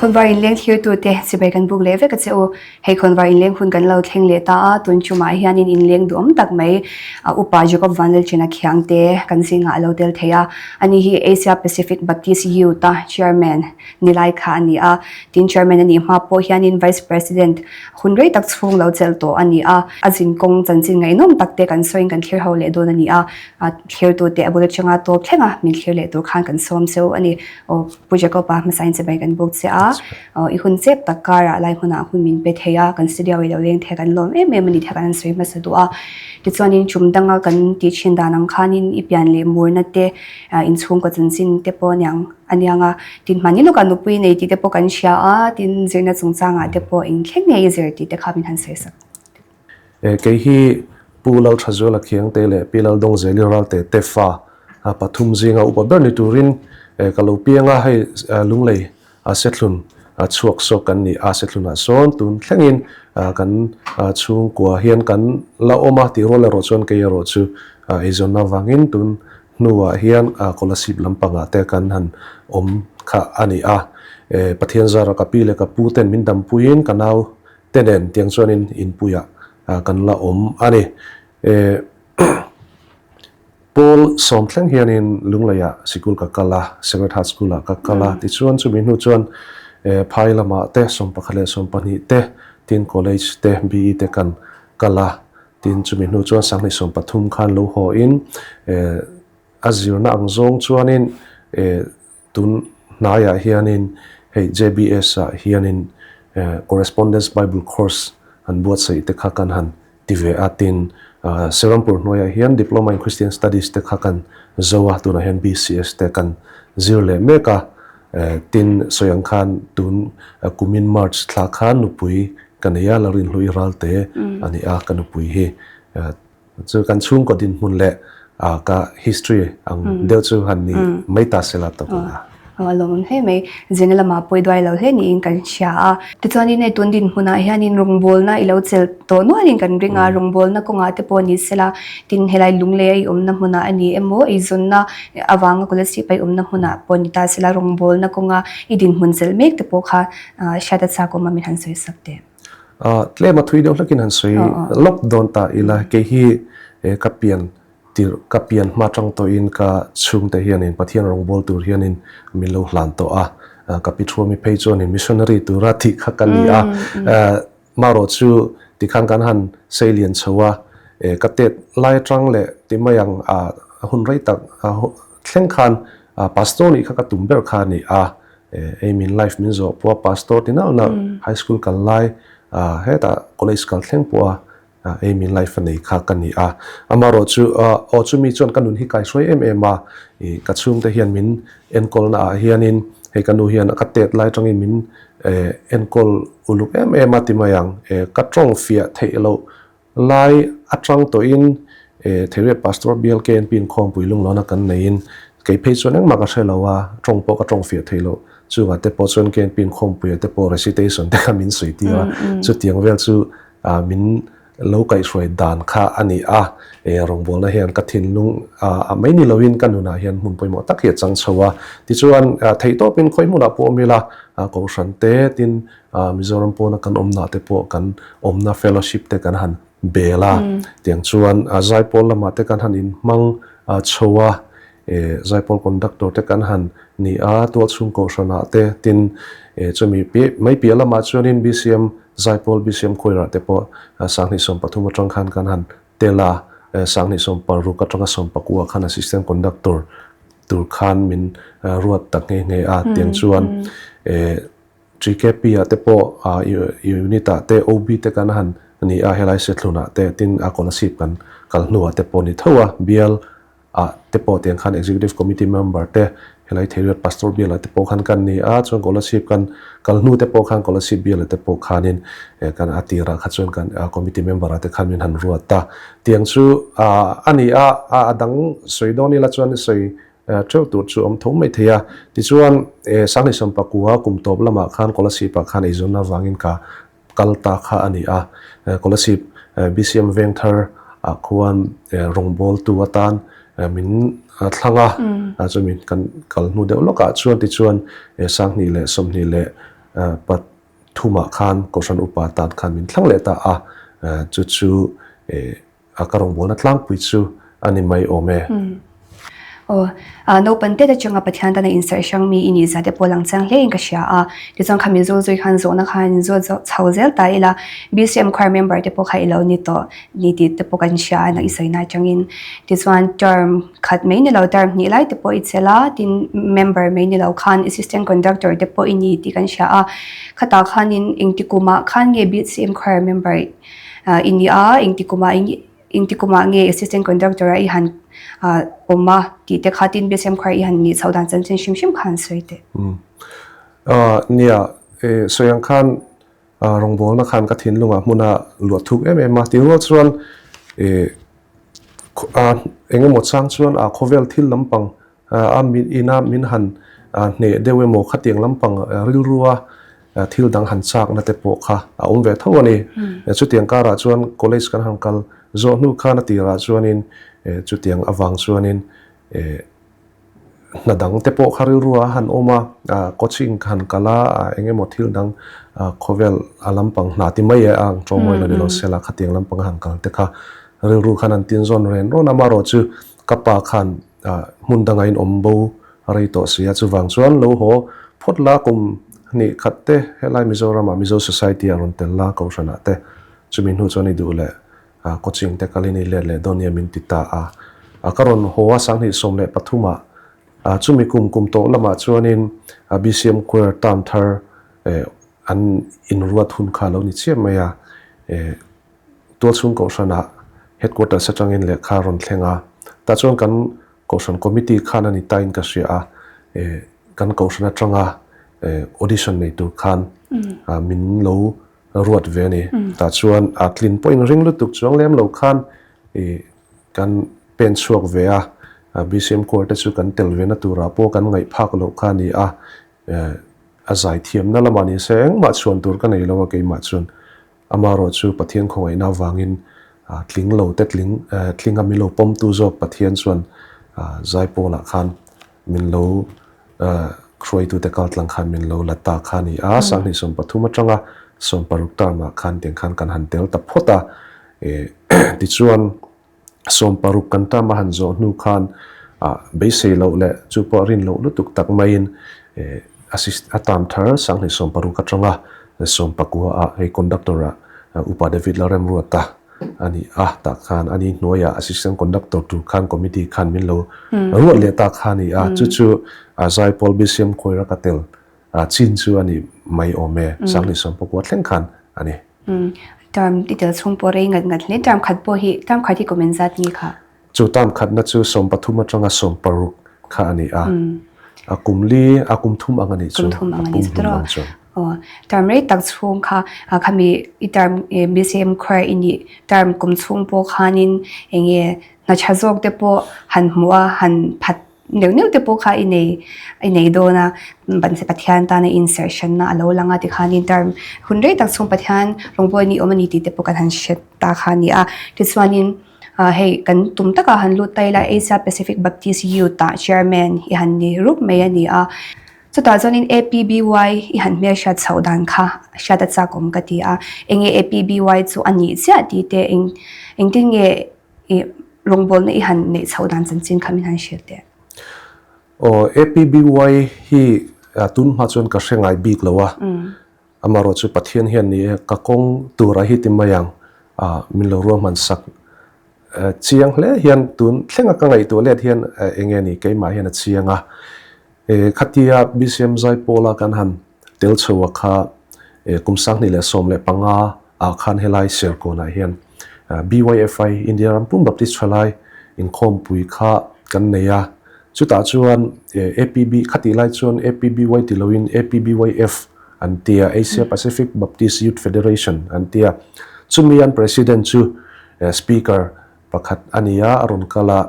Khawnvar inleng thlirtute chibai kan buk leh vek a che u. Hei khawnvar inleng hun kan lo thleng leh ta a, tun chumah hianin inleng duhawm tak mai Upa Jacob Vanlalchena Khiangte kan zingah a lo tel thei a. Ani hi Asia Pacific Baptist Youth a Chairman ni lai kha a ni a. Tin Chairman a nih hma pawh hianin Vice President hun rei tak chhung lo chelh tawh a ni a. A zinkawng chanchin ngaihnawm tak te kan sawiin kan thlir ho leh dawn a ni a. Thlirtute a bul atanga tawp thleng a min thlir leh tur khan kan sawm cheu a ni. Aw Pu Jacob-a hmasain chibai kan buk che a, aw i hun chep tak karah lai hmunah hun min pe thei a, kan studio i lo leng thei a kan lawm em em a ni thei a kan han sawi hmasa duh a. Tichuanin tum danga kan tih thin dan ang khanin i pian leh murna te, inchhungkaw chanchin te pawh aniang aniang a, tin hmani lawkah nupui nei tih te pawh kan hria a, tin zirna chungchangah te pawh eng thleng nge i zir tih te kha min han sawi sak. Kei hi Pu Lalthazuala Khiangte leh Pi Laldawngzeli Ralte te fa pathum zinga upa ber ni turin ka lo piang a, hei Lunglei Sethlun chhuak sawk kan ni a, Sethlunah sawn tun thlengin kan chhungkua hian kan la awm a tih rual erawh chuan kei erawh chu eizawnna avangin tun hnuah hian Kolasib lampangah te kan han awm kha a ni a. Pathian zara ka pi leh ka pu ten min dampuiin ka nau te nen tiang chuanin inpuiah kan la awm a ni. Paul sawm thleng hianin Lungleiah sikul ka kal a, Sacred Heart School-ah ka kal a, tichuan chumi hnu chuan phai lamah te 11 leh 20 te tin college te BE te kan kal a, tin chumi hnu chuan 2013 khan lo hawin A zirna ang zawng chuanin tun hnaiah hianin hei JBS ah hianin Correspondence Bible Course an buatsaih te kha kan han ti ve a, tin Serampur hnuaiah hian Diploma in Christian Studies te kha kan zo a, tunah hian BCS te kan zir leh mek a, tin sawi ang khan tun kumin March thla khan nupui ka nei a, Larinhlui Ralte a ni a ka nupui hi. Chu kan chhungkaw dinhmun leh ka history ang deuh chu han ni mai ta sela tawk ang a. A lawmawm hle mai. Zirna lamah pawi duai lo hle niin kan hria a. Tichuanin hei tun dinhmunah hianin rawngbawlna i lo chelh tawh nualin kan ring a, rawngbawlna kawngah te pawh ni sela, tin helai lunglei a i awmna hmunah a ni emaw, eizawnna avanga Kolasib a i awmna hmunah pawh ni ta sela, rawngbawlna kawnga i dinhmun chelh mek te pawh kha hriat a chak awm a min han sawi sak teh. Tlem a thui deuh hlakin han sawi lawk dawn ta ila, kei hi ka pian tirh, ka pian hma tang tawhin ka chhungte hianin Pathian rawngbâwl tur hianin min lo hlan tawh a, ka pi Thuami phei chuanin missionary tura tih kha ka ni a, marawh chu tikhan kan han sei lian chho a, ka tet lai atang leh ti mai ang hun rei tak thleng khan pastor nih kha ka tum ber kha a ni a. Aim in life min zawh pawh a pastor ti nalh nalh high school kal lai hetah college kal thleng pawh a aim in life a nei kha ka ni a. Amaherawh chu aw chumi chuan ka nun hi kai hruai em em a, ih ka chhungte hian min enkawl na ah hianin hei ka nu hian ka tet lai atangin min enkawl uluk em em a ti mai ang, ka tawng fiah theih loh Lai atang tawhin Theriat Pastor Bial KNP inkhawmpui lunglawna kan neiin kei phei chuan engmah ka hre lo a, tawng pawh ka tawng fiah thei lo. Chungah te pawh chuan KNP inkhawmpuia te pawh recitation te kha min sawi tir a, chutiang vel chu min lo kaihhruai dan kha a ni a. Rawngbawlna hian ka thinlung a mai ni loin ka nunah hian hmun pawimawh tak hi a chang chho a. Tichuan theihtawpin khawi hmunah pawh awm ila Kohhran te tin Mizoram pawna kan awmna te pawh kan awmna fellowship te kan han bel a, tiang chuan zaipawl lamah te kan han inhmang chho a, zaipawl conductor te kan han ni a, tualchhung kohhranah te tin chumi mai piah lamah chuanin BCM zaipawl BCM choir ah te pawh 2013 atang khan kan han tel a, 2016 atanga 19 khan assistant conductor tur khan min ruat ta nghe nghe a, tiang chuan GKP ah te pawh unit ah te OB te kan han ni a, helai Sethlun ah te tin a Kolasib kan kal hnu ah te pawh ni tho a, bial ah te pawh tiang khan Executive Committee member te helai Theiriat Pastor bial ah te pawh khan kan ni a, chuan Kolasib kan kal hnu te pawh khan Kolasib bial ah te pawh khanin kan a tirah kha chuan kan committee member ah te khan min han ruat a, tiang chu a ni a, a dang sawi dawn ila chuan sawi Theuh tur chu awm tho mai thei a. Tichuan, 2019 kum tawp lamah khan Kolasib-ah khan eizawnna avangin ka kal ta kha a ni a. Kolasib BCM Vengthar ah khuan rawngbawltu atan min thlang a, chumi kan kal hnu deuh lawkah chuan tichuan 2022. pathumah khan Kohhran Upa tan khan min thlang leh ta a, chu chu A ka rawngbawlna tlangpui chu a ni mai awm e. Aw, naupang tet atanga Pathian tana inserh hrang mi i nih zia te pawh lang chiang hle in ka hria a. Tichuan kha Mizo zui khan zawhna khan in zawt chho zel ta ila, BCM choir member te pawh kha i lo ni tawh ni tih te pawh kan hria a, i sawina atangin. Tichuan term khat mai ni lo term hnih lai te pawh i chelh a, tin member mai ni lo khan assistant conductor te pawh i ni tih kan hria a. Khatah khanin engti kumah khan nge BCM choir member I ni a, engti kumah engti kumah nge assistant conductor a i han awm a tih te kha tin BSM kha i han nih chhoh dan chanchin hrim hrim kha han sawi teh. Nia, sawi ang khan rawngbawlna khan ka thinlungah hmuna luah thuk em em a, tih rual chuan engemaw chang chuan khawvel thil lampang A min ina min han hneh deuh emaw khatiang lampang rilrua thil dang han chakna te pawh kha a awm ve tho a ni. Chutiang karah chuan college kan han kal zawh hnu khan a tirah chuanin chutiang avang chuanin hna dang te pawh kha rilrua a han awm a, coaching ka han kal a, eng emaw thil dang khawvel a lampang hna ti mai e a ang tawngmawilo ni lo sela khatiang lampang a han kal te kha rilru khan an tinzawn ren rawn a, amaherawhchu ka pa khan Hmun dangah in awm bo rei tawh si a, chuvang chuan lo haw phawt la kum hnih khat te helai Mizoramah Mizo Society ah rawn tel la Kohhranah te chumi hnu chuan i duh leh coaching te kalin i let leh dawn nia min ti ta a. Ka rawn haw a 2013 ah chumi kum kum tawh lamah chuanin BCM Choir term thar an inruat hun kha a lo ni chiah mai a. Tualchhung Kohhranah Headquarters atangin lehkha a rawn thleng a, tah chuan kan Kohhran Committee khan a ni tain ka hria a, kan Kohhran atanga audition nei tur khan min lo ruat ve a ni. Tah chuan a tlin pawhin ring lutuk chuang lem lo khan kan pen chhuak ve a, BCM Choir te chu kan tel ve na turah pawh kan ngaih phak loh kha a ni a, a zaithiamna lamah ni se engmah chhuan tur ka nei lo a keimah chuan. Amaherawh chu Pathian khawngaihna avangin tling lo te tling tlinga min lo pawmtu zawk Pathian chuan Zaipawlah khan min lo hruaitute kaltlang khan min lo la ta kha a ni a. 2013 atanga 16 term-ah khan tiang khan kan han tel ta phawt a. Tichuan 16 kan term a han zawh hnu khan beisei loh leh chu pawh rin loh lutuk tak maiin a term thar 2016 atanga 19 ah hei conductor ah Upa David Lalremruata a ni a, tah khan ani hnuaiah assistant conductor tur khan committee khan min lo ruat leh ta kha a ni a, chu chu Zaipawl BCM Choir a ka tel Chin chu a ni mai awm e, 2019 thleng khan a ni. Term i tel chhung pawh rei ngat ngat hle. Term khat pawh hi, term khat hi kum engzat nge kha? Chu term khatna chu 13 atanga 16 kha a ni a. A kum li, a kum thum ang a nih chu. Kum thum ang a nih chu tiraw? Aw, term rei tak chhung kha, khami i term BCM Choir i nih term kum chhung pawh khanin eng nge hna tha zawk te pawh han hmuh a, han phat Neuh neuh te pawh kha i nei i nei dawn a, Pathian tana inserh hranna a lo lang a tikhanin term hun rei tak chhung Pathian rawngbawlin i awm a ni tih te pawh kan han hre ta kha a ni a. Tichuanin hei kan tum takah han lut ta ila Asia Pacific Baptist Youth ah Chairman i han ni rup mai a ni a. Chutah chuanin APBY i han hmelhriat chhoh dan kha hriat a chak awm ka ti a. Enge APBY chu a nih chiah tih te eng engtin nge I rawngbawlna i han neih chhoh dan chanchin kha min han hrilh teh. Aw, APBY hi tun hma chuan ka hre ngai bik lo a, amaherawh chu Pathian hian ni e ka kawng tura hi ti mai ang min lo ruahman sak chiang hle hian tun thlenga ka ngaihtuah let hian eng nge ni keimah hian a chiang a. Khatia BCM Zaipawla kan han tel chho a kha kum 2015 ah khan helai Serkawnah hian BYFI, India ram pum Baptist Thalai inkhawmpui kha kan nei a. Chutah chuan APB, khatih lai chuan APBY ti loin APBYF an ti a, Asia Pacific Baptist Youth Federation an ti a. Chumi an President chu Speaker pakhat a ni a, a rawn kal a.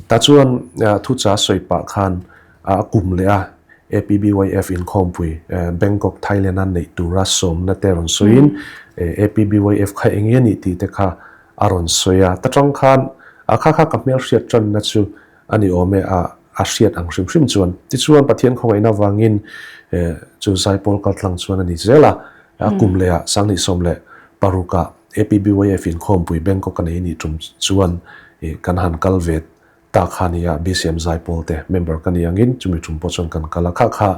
Tah chuan thucha sawi pah khan a kum leh a, APBYF inkhawmpui Bangkok, Thailand a neih tura sawmna te rawn sawiin APBYF kha eng nge a nih tih te kha a rawn sawi a. Ta tang khan a kha kha ka hmelhriat tanna chu a ni awm e a. a hriat ang hrim hrim chuan. Tichuan Pathian khawngaihna avangin chu zaipawl kaltlang chuan a ni zel a, a kum lehah 2016 ah APBYF inkhawmpui Bangkok a nei a nih tum chuan kan han kal ve ta kha a ni a, BCM zaipawl te member ka ni angin chumi tum pawh chuan kan kal a, kha kha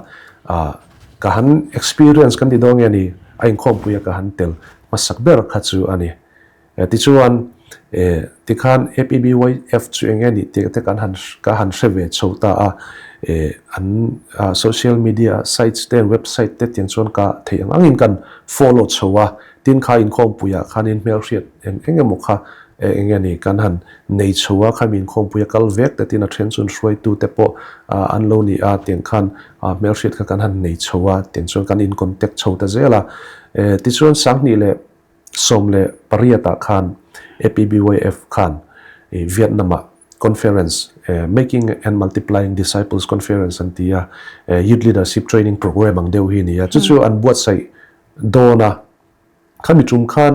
ka han experience kan ti dawn nge ni, a inkhawmpui a ka han tel hmasak ber kha chu a ni. Tichuan, tikhan APBYF chu eng nge nih tih te kan han ka han hre ve chho ta a, an social media sites te website te tiang chuan ka theih ang angin kan follow chho a, tin kha inkhawmpuiah khanin hmelhriat eng eng emaw kha eng nge ni kan han nei chho a, khami inkhawmpuia kal vek te tin a then chuan hruaitu te pawh an lo ni a, tiang khan hmelhriat kha kan han nei chho a, tiang chuan kan in contact chho ta zel a, tichuan 2018 ah khan APBYF khan Vietnam ah conference Making and Multiplying Disciples Conference an ti a, Youth Leadership Training Program ang deuh hi a ni a, chu chu an buatsaih dawn a, khami tum khan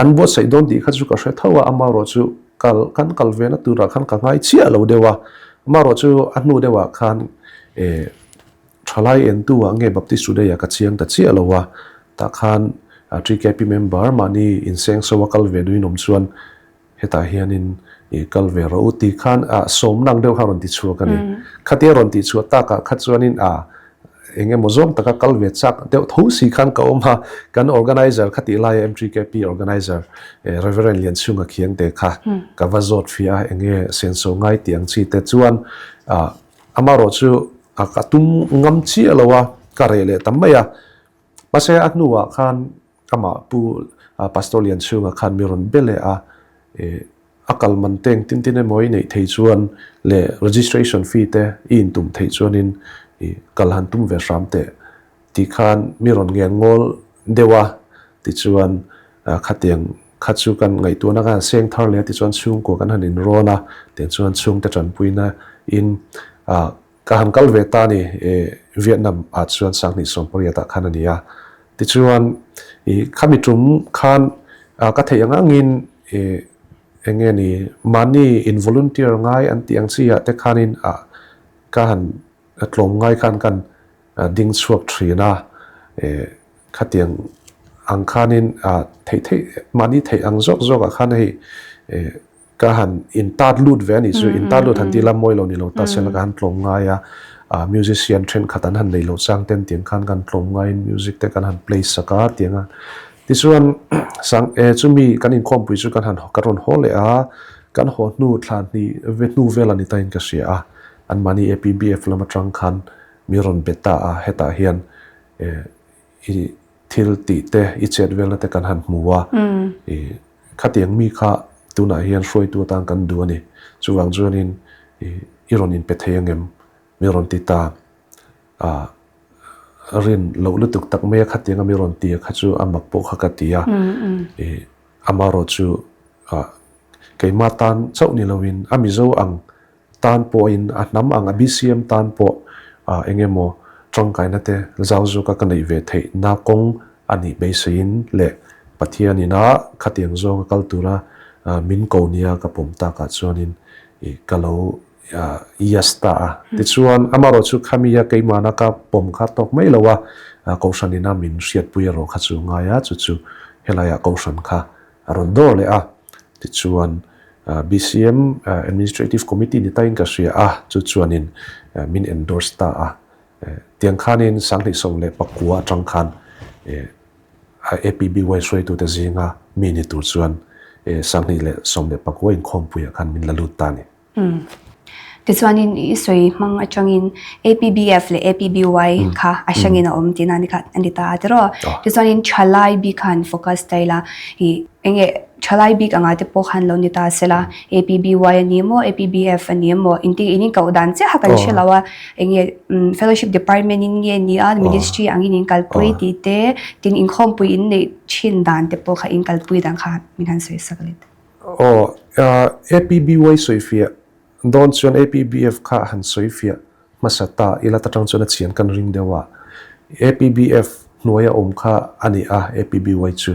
an buatsaih dawn tih kha chu ka hre tho a, amaherawhchu kal kan kal ve na turah khan ka ngai chiah lo deuh a, amaherawhchu a hnu deuhah khan Thalai entu ah nge Baptist Today ah ka chiang ta chiah lo a, tah khan TKP member mahni insengso a kal ve duin awm chuan hetah hianin i kal ve rawh u tih khan sawmna ang deuh kha a rawn ti chhuak a ni. Khatia rawn tih chhuah takah kha chuanin a eng emaw zawng taka kal ve chak deuh tho si khan ka awm a, kan organizer kha tih laia MTKP organizer Reverend Lianchhunga Khiangte kha ka va zawt fiah a, eng nge senso ngai tih ang chi te chuan Amaherawh chu ka tum ngam chiah lo a, ka reh leh ta mai a. Mahse a hnuah khan amah Pu Pastor Lianchhunga khan mi rawn be leh a, a kal man te engtin tin emaw i neih theih chuan leh registration fee te i intum theih chuanin i kal han tum ve hram teh tih khan mi rawn ngen ngawl deuh a, tichuan khatiang kha chu kan ngaihtuahna khan seng thar leh a tichuan chhungkua kan han inrawn a, tiang chuan chhungte tanpuina in ka han kal ve ta a ni Vietnam ah chuan 2018 ah khan a ni a, tichuan ih khami tum khan ka theih ang angin ih eng nge ni mahni in volunteer ngai an tih ang chi ah te khanin ah ka han tlawm ngai khan kan ding chhuak thin a, khatiang ang khanin theih theih mahni theih ang zawk zawkah khan hei ka han intat lut ve a nih chu, intat lut han tih lam mawi lo ni lo ta sela ka han tlawm ngai a, musician thenkhat an han nei loh chang ten tiang khan kan tlawm ngaiin music te kan han play sak a tiang a, tichuan sang chumi kan inkhawmpui chu kan han kan rawn haw leh a, kan haw hnu thla hnih hnu vel a ni tain ka hria a, anmahni APBF lam atang khan Mi rawn be ta a, hetah hian i thil tih te, i chet velna te kan han hmu a, i khatiang mi kha tunah hian hruaitu atan kan duh a ni. Chuvang chuanin i rawn inpe thei angem? Mi rawn ti ta a, rin loh lutuk tak mai a khatianga mi rawn ti a kha chu a mak pawh kha ka ti a, i amaherawhchu keimah tan chauh ni loin a Mizo ang tan pawhin a hnam ang a BCM tan pawh eng emaw tangkaina te zau zawka ka neih ve theih na kawng a nih beiseiin leh Pathian ina khatiang zawnga kal tura min ko nia ka pawm takah chuanin ka lo yes ta a. Tichuan amaherawh chu khamia keimahna ka pawm kha tawk mai lo a, Kohhran ina min hriatpui erawh kha chu ngai a, chu chu helaiah Kohhran kha a rawn dawr leh a. Tichuan BCM Administrative Committee ni tain ka hria a, chu chuanin min endorse ta a. Tiang khanin 2019 atang khan APBY hruaitute zinga mi ni tur chuan 2019 inkhawmpuiah khan min la lut ta a ni. Tichuanin i sawi hmang atangin APBF leh APBY kha a hrangin a awm tihna a ni ta a tiraw. Tichuanin thalai bik khan focus ta ila i eng nge thalai bik anga te pawh khan lo ni ta sela APBY a ni emaw APBF a ni emaw inti in inkoh dan chiah kha kan hre lo a eng nge fellowship department in nge ni a ministry angin in kalpui tih te tin inkhawmpui in neih thin dan te pawh kha in kalpui dan kha min han sawi sak let. Aw, APBY sawifiah dawn chuan APBF kha han sawifiah hmasa ta ila ta tang chuan a chian kan ring deuh a. APBF hnuaia awm kha a ni a APBY chu.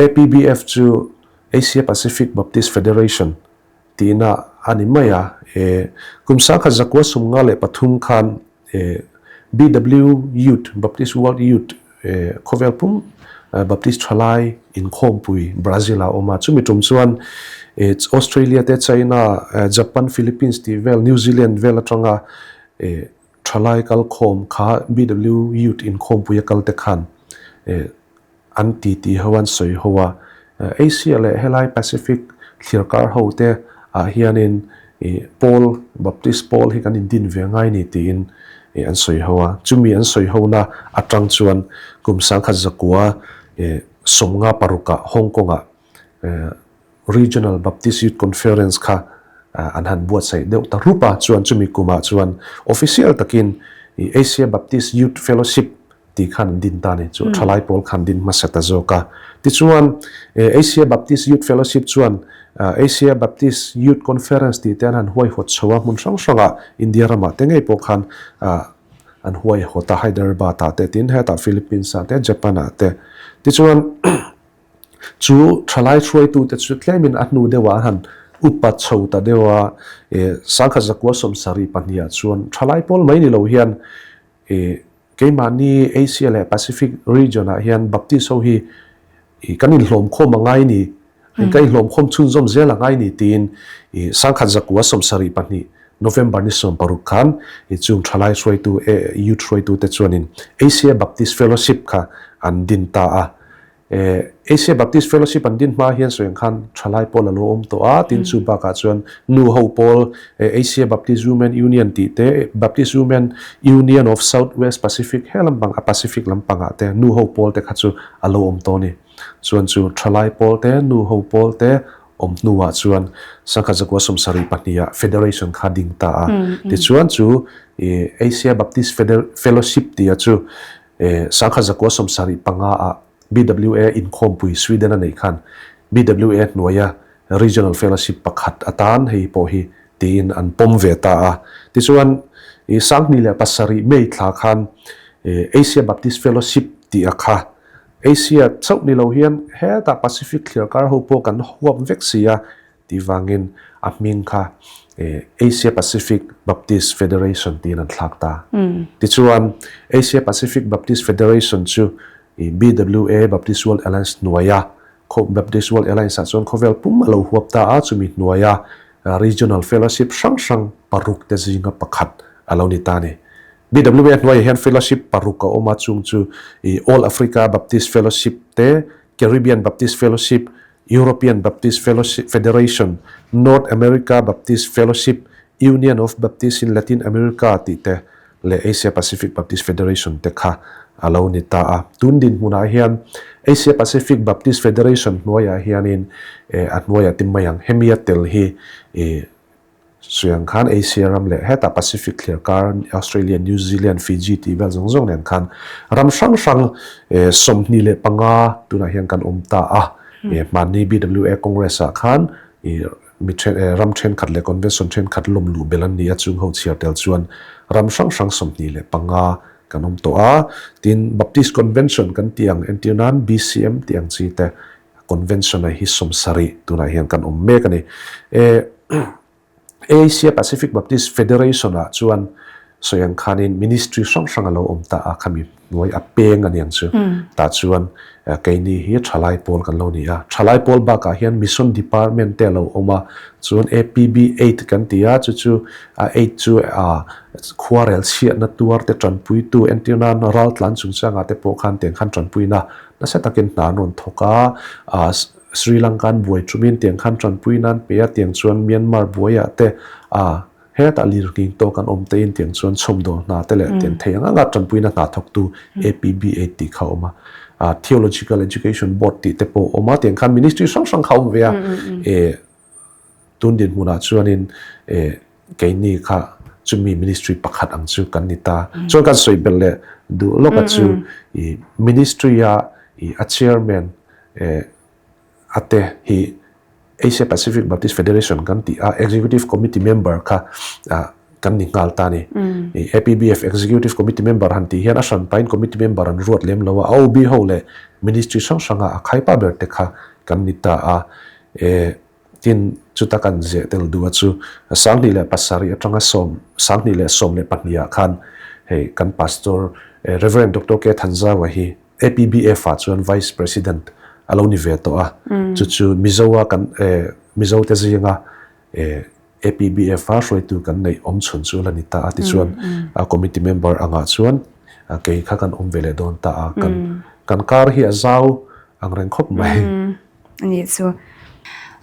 APBF chu Asia Pacific Baptist Federation. Tihna a ni mai a. E Kum sangkhat zakua 53 khan e BW Youth, Baptist World Youth, e khawvel pum Baptist thalai inkhawmpui Brazil ah a awm a. Chumi tum chuan e Australia te, China, Japan, Philippines tih vel, New Zealand vel atanga e thalai kalkhawm kha BW Youth inkhawmpui a kal te khan e An titi ho an sawi ho a, Asia leh helai Pacific thliarkar ho te ah hianin Paul, Baptist Paul hi kan indin ve ngai ni tiin an sawi ho a. Chumi an sawi ho na atang chuan kum 1956 ah Hong Kong ah Regional Baptist Youth Conference kha an han buatsaih deuh ta rup a, chuan chumi kumah chuan official takin Asia Baptist Youth Fellowship tih khan an din ta a ni. Chu thalai pawl khan din hmasa ta zawk a. Tichuan Asia Baptist Youth Fellowship chuan Asia Baptist Youth Conference tih te an han huaihawt chho a, hmun hrang hrangah India ramah te ngei pawh khan an huaihawt a, Hyderabad ah te tin hetah Philippines ah te Japan ah te. Tichuan Chu thalai hruaitute chu tlemin a hnu deuhah an han upa chho ta deuh a, 1972 ah chuan thalai pawl mai ni lo hian keimahni Asia leh Pacific region ah hian Baptist ho hi kan inhlawmkhawm a ngai ni, kan inhlawmkhawm chhunzawm zel a ngai ni tiin 1972 November ni 16 khan chung thalai hruaitu youth hruaitute chuanin Asia Baptist Fellowship kha an din ta a. Asia Baptist Fellowship an din hma hian sawi ang khan thalai pawl a lo awm tawh a, tin chu bakah chuan nu ho pawl Asia Baptist Women Union tih te, Baptist Women Union of South West Pacific he lampang a Pacific lampangah te nu ho pawl te kha chu a lo awm tawh a ni. Chuan chu thalai pawl te, nu ho pawl te awm hnuah chuan 1972 ah Federation kha ding ta a. Tichuan chu Asia Baptist Fellowship tih a chu 1975 ah BWA inkhawmpui Sweden a neih khan BWA hnuaia Regional Fellowship pakhat atan hei pawh hi tiin an pawm ve ta a. Tichuan, 2007 May thla khan Asia Baptist Fellowship tih a kha Asia chauh ni lo hian hetah Pacific thliarkar ho pawh kan huap vek si a, Tih vangin a hming kha Asia Pacific Baptist Federation tiin an thlak ta. Tichuan, Asia Pacific Baptist Federation chu BWA, Baptist World Alliance, hnuaia Baptist World Alliance ah chuan khawvel pum a lo huap ta a, chumi hnuaia Regional Fellowship hrang hrang paruk te zinga pakhat a lo ni ta a ni. BWA hnuaiah hian Fellowship paruk a awm a, chung chu All Africa Baptist Fellowship te, Caribbean Baptist Fellowship, European Baptist Fellowship Federation, North America Baptist Fellowship, Union of Baptists in Latin America tih te leh Asia Pacific Baptist Federation te kha a lo ni ta a. Tun dinhmunah hian Asia Pacific Baptist Federation hnuaiah hianin a hnuaiah ti mai ang. Hemi a tel hi Suiang khan Asia ram leh hetah Pacific thlir kar Australia, New Zealand, Fiji tih vel zawng zawng nen khan ram hrang hrang 25 tunah hian kan awm ta a. Hmanni BWA Congress ah khan mi then ram thenkhat leh convention thenkhat lawm luh belh an ni a, chung ho chhiar tel chuan ram hrang hrang 25 kan awm tawh a. Tin, Baptist Convention kan tih ang entir nan BCM tih ang chi te Convention-a hi 70 tunah hian kan awm mek a ni. Asia Pacific Baptist Federation-ah chuan sawi ang khanin ministry hrang hrang a lo awm ta a, khami hnuai a peng a ni ang chu. Tah chuan keini hi thalai pawl kan lo ni a. Thalai pawl bakah hian Mission Department te a lo awm a, chuan APB Eight kan ti a, chu chu Eight chu khuarel chhiatna tuar te tanpuitu entir nan raltlan chungchangah te pawh khan tiang khan tanpuina Nasa takin hna an rawn thawk a, Sri Lanka an buai thumin tiang khan tanpui nan pe a, tiang chuan Myanmar buaiah te hetah lirnghing tawk an awm tein tiang chuan chhawmdawl hna te leh tiang thei ang anga tanpuina hna thawktu APBA tih kha a awm a, Theological Education Board tih te pawh a awm a, tiang khan ministry hrang hrang kha a awm ve a. Tun dinhmunah chuanin keini kha chumi ministry pakhat ang chu kan ni ta. Chuan kan sawi belh leh duh lawka chu i ministry a i a chairman a te hi Asia Pacific Baptist Federation kan tih a executive committee member kha kan ni nghal ta a ni. I APBF executive committee member han tih hian a hran pahin committee member an ruat lem lo a, OB ho leh ministry hrang hranga a khaipa ber te kha kan ni ta a. Tin. Chuta kan zeh tel duh a chu 2007 atanga sawm 2012 ah khan hei kan Pastor Rev. Doctor K Thanzawa hi APBF ah chuan Vice President a lo ni ve tawh a, chu chu Mizo a kan Mizo te zinga APBF a hruaitu kan neih awm chhun chu a la ni ta a, tichuan committee member angah chuan kei kha kan awm ve leh dawn ta a, kan kan kar hi a zau ang reng khawp mai. A nih chu.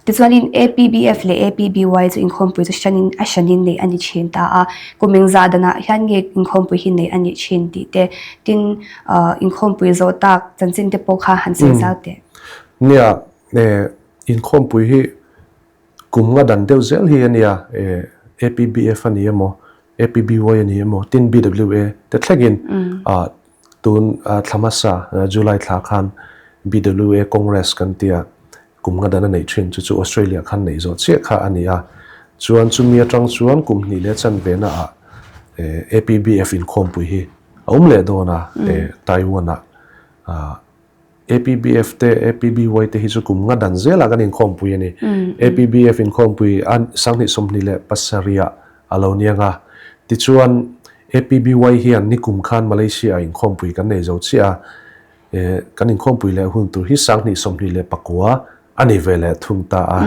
Tichuanin APBF leh APBY chu inkhawmpui chu hranin a hranin neih a ni thin ta a. Kum engzah danah hian nge inkhawmpui hi neih a nih thin tih te, tin inkhawmpui zawh tak chanchin te pawh kha han sawi zau teh. Nia, inkhawmpui hi Kum nga dan deuh zel hi a nia, APBF a ni emaw, APBY a ni emaw, tin BWA te thlengin tun thla hmasa July thla khan BWA Congress kan tia kum nga dan a neih thin chu chu Australia khan neih zawh chiah kha a ni a. Chuan chumi atang chuan kum hnih leh chanve naah APBF inkhawmpui hi a awm leh dawn a, Taiwan-ah. APBF te, APBY te hi chu kum nga dan zelah kan inkhawmpui a ni. APBF inkhawmpui a 2027 ah a lo ni ang a. Tichuan, APBY hian nikum khan Malaysia ah inkhawmpui kan nei zo chiah a. Kan inkhawmpui leh hun tur hi 2029 a ni ve leh thung ta a.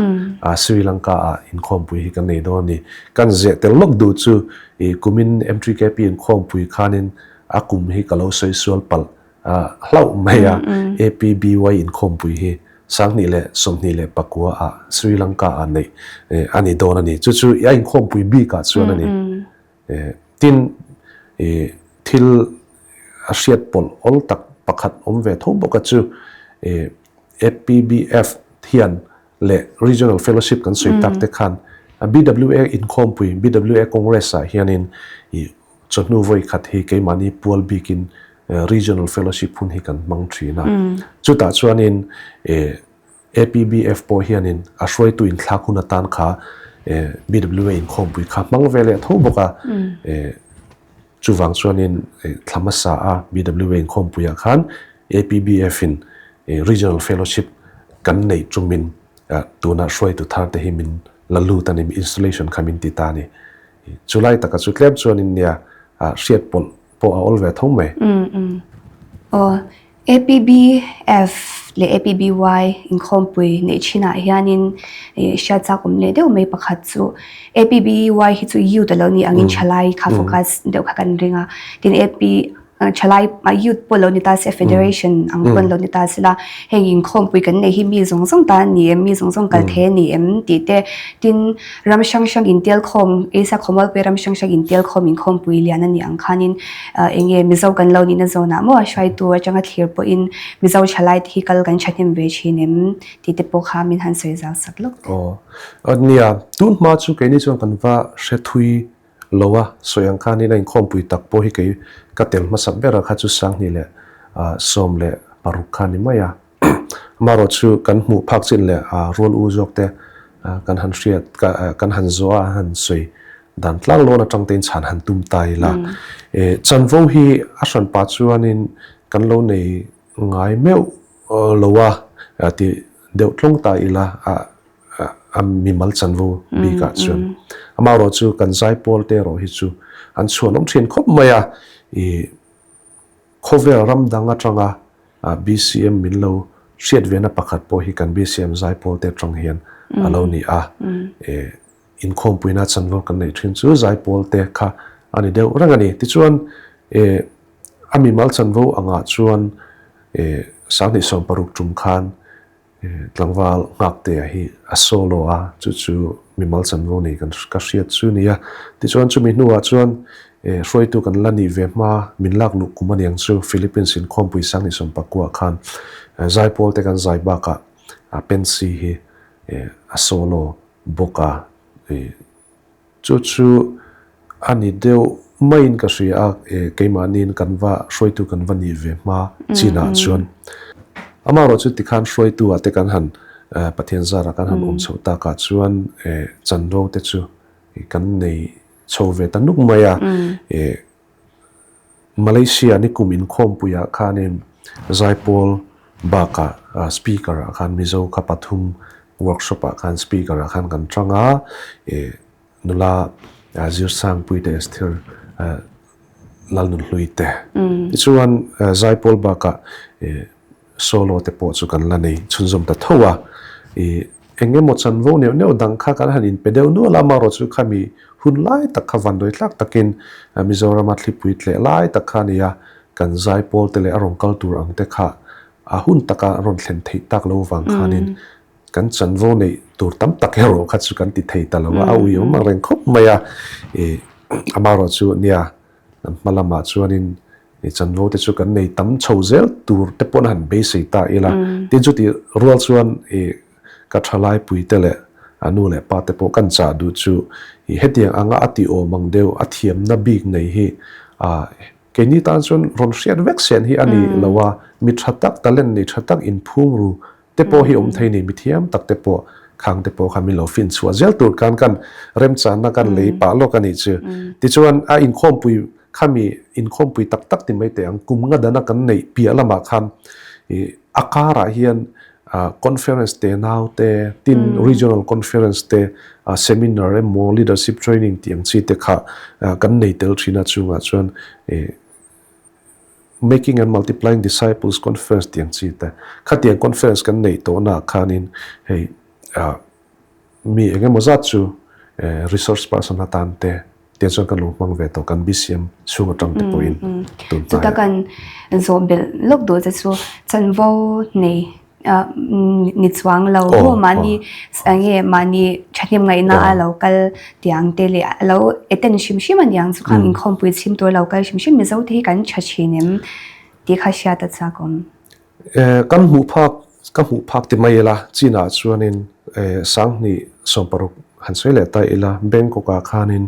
Sri Lanka ah inkhawmpui hi kan nei dawn a ni. Kan zeh tel lawk duh chu kumin M3KP inkhawmpui khanin a kum hi ka lo sawi sual palh Hlauh mai a, APBY inkhawmpui hi 2029 ah Sri Lanka ah neih a ni dawn a ni. Chu chu a inkhawmpui bik ah chuan a ni. Tin, thil a hriat pawlh awl tak pakhat awm ve tho bawk a chu APBF hian leh Regional Fellowship kan sawi tak te khan BWA inkhawmpui, BWA Congress ah hianin Chawhnu vawi khat hi keimahni pual bikin Regional Fellowship hun hi kan hmang thin a. Chutah chuanin APBF pawh hianin a hruaitu inthlak hun atan kha BWA inkhawmpui kha hmang ve leh tho bawk a. Chuvang chuanin thla hmasa a BWA inkhawmpuiah khan APBF-in Regional Fellowship kan neih tumin tuna hruaitu thar te hi min la lut a ni, installation kha min ti ta a ni. Chulai taka chu tlem chuanin nia hriat pawlh pawh a awl ve tho mai. Aw, APBF leh APBY inkhawmpui neih thinah hianin hriat chak awm leh deuh mai pakhat chu APBY hi chu youth a lo ni angin thalai kha focus deuh kha kan ring a, tin AP Thalai youth pawh lo ni ta se, federation ang pawn lo ni ta se la, heng inkhawmpui kan nei hi mi zawng zawng tan a ni em, mi zawng zawng kal thei a ni em tih te, tin ram hrang hrang intel khawm, Asia khawmualpui ram hrang hrang intel khawm inkhawmpui lian a nih ang khanin eng nge Mizo kan lo nihna zawnah maw a hruaitu atanga thlir pawhin Mizo thalai te hi kal kan thahnem ve thin em tih te pawh kha min han sawi zau sak lawk teh. Aw nia, tun hma chu keini chuan kan va hre thui Lo a sawi ang khanin a inkhawmpui tak pawh hi kei ka tel hmasak ber a kha chu 2016 kha ni mai a. Amaherawh chu kan hmuh phak chin leh rual u zawk te kan han hriat kan han zawh a an han sawi dan tlang lawn atang te in chhan han tum ta ila. Chanvo hi a hranpa chuanin kan lo nei ngai meuh lo a ti deuh tlawng ta ila. a mimal chanvo bikah chuan amaherawh chu kan zaipawl te erawh hi chu an chhuanawm thin khawp mai a, ih khawvel ram dang atanga BCM min lo hriat vena pakhat pawh hi kan BCM zaipawl te atang hian a lo ni a, ih inkhawmpuina chanvo kan neih thin chu zaipawl te kha a ni deuh reng a ni. Tichuan ih a mimal chanvo angah chuan ih 2016 tum khan Tlangval Nghaktea hi a solo a, chu chu mimal chanvo nei kan ka hriat chu nia. Tichuan chumi hnuah chuan hruaitu kan la nih ve hma min lak luh kum aniang chu Philippines inkhawmpui 2019 khan zaipawl te kan zai bakah Pensy hi a solo bawk a. Chu chu a ni deuh maiin ka hria a, keimahniin kan va hruaitu kan va nih ve hma chinah chuan amaherawh chu tikhan hruaitu ah te kan han Pathian zarah kan han awm chhoh takah chuan chanro te chu kan nei chho ve ta nuk mai a. Malaysia nikum inkhawmpuiah khanin zaipawl bakah speaker ah khan Mizo kha pathum. Workshop ah khan speaker ah khan kan tang a, nula Zirsangpui te Esther Lalnunhlui te. Tichuan Zaipawl bakah solo te pawh chu kan la nei chhunzawm ta tho a, eng emaw chanvo neuh neuh dang kha kan han inpe deuh nual a, amaherawh chu khami hun lai tak kha vanduai tlak takin Mizorama thlipui tleh lai tak kha a ni a, kan Zaipawl te leh a rawn kal tur ang te kha a hun taka rawn thlen theih tak lo vang khanin kan chanvo neih tur tam tak erawh kha chu kan ti thei ta lo a, a ui awm ang reng khawp mai a, ih amaherawh chu nia kan hma lamah chuanin ih chanvo te chu kan nei tam chho zel tur te pawn a han beisei ta ila, tin chuti rual chuan ih ka thalaipui te leh a nu leh pa te pawh kan chah duh chu ih hetiang anga a tih awm ang deuh a thiamna bik nei hi ah Keini tan chuan rawn hriat vek sen hi a ni lo a, mi tha tak, talent nei tha tak inphum ru te pawh hi awm thei ni, mi thiam tak te pawh khang te pawh kha min lo fin chhuah zel tur khan kan remchanna kan lei pah lawk a nih chu. Tichuan a inkhawmpui khami inkhawmpui tak tak ti mai teh ang, kum nga dana kan neih piah lamah khan ih a karah hian Conference te nau te, tin Regional Conference te, Seminar emaw Leadership Training tih ang chi te kha kan nei tel thin a, chungah chuan Making and Multiplying Disciples Conference tih ang chi te, khatiang conference kan neih tawhnaah khanin hei Mi eng emaw zat chu resource person atan te tiang chuan kan lo hmang ve tawh kan BCM chhung atang te pawhin tun hnaiah. Chuta kan zawh belh lawk duh che chu chanvo nei ni chuang lo maw mahni enge mahni thahnem ngaihna a lo kal tiang te leh a lo attend hrim hrim a niang chu khan inkhawmpui chhim tur lo kal hrim hrim Mizo te hi kan tha thin em tih kha hriat a chak awm. Kan hmuh phak, ka hmuh phak ti mai ila, Chinah chuanin Sanghnih 16 han sawi leh ta ila, Bangkok-ah khanin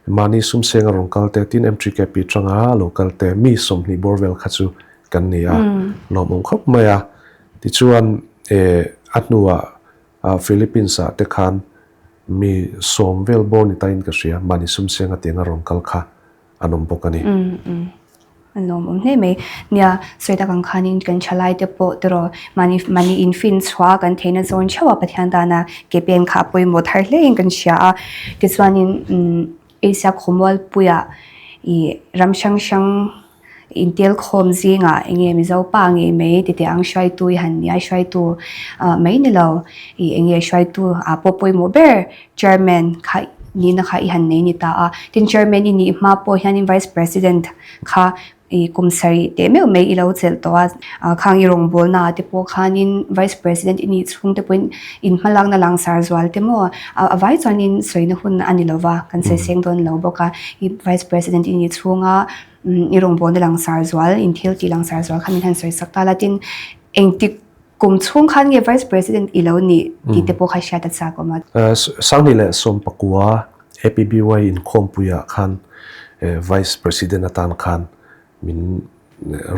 mahni sumseng a rawn kal te, tin MTKP tanga lo kal te, mi 20 bawr vel kha chu kan ni a, lawmawm khawp mai a. Tichuan a hnuah Philippines-ah te khan mi 10 vel bawr ni tain ka hria, mahni sumseng a tiang a rawn kal kha an awm bawk a ni. A lawmawm hle mai. Nia, sawi tak ang khanin kan thalai te pawh tiraw mahni mahni infin chhuah kan theihna zawn theuh a Pathian tana ke pen kha a pawimawh thar hlein kan hria a. Tichuanin Asia khawmualpuiah ih ram hrang hrang intel khawm zingah eng nge Mizo pa ngei mai titeh ang hruaitu i han nia hruaitu mai ni lo ih eng nge hruaitu ah pawh pawimawh ber Chairman kha nihna kha i han nei ni ta a, tin Chairman i nih hma pawh hianin Vice President kha i kum sarih teh meuh mai i lo chelh tawh a, khang i rawngbawlna ah te pawh khanin Vice President i nih chhung te pawhin in hmalakna langsar zual te maw a vai chuanin sawina hun a ni lo va, kan sawi seng dawn lo bawk a, i Vice President i nih chhunga i rawngbawlna langsar zual, in thil tih langsar zual kha min han sawi sak ta la, tin engtik Kum chhung khan nge Vice President i lo nih tih te pawh kha hriat a chak awm a. 2019 APBY inkhawmpuiah khan Vice President atan khan min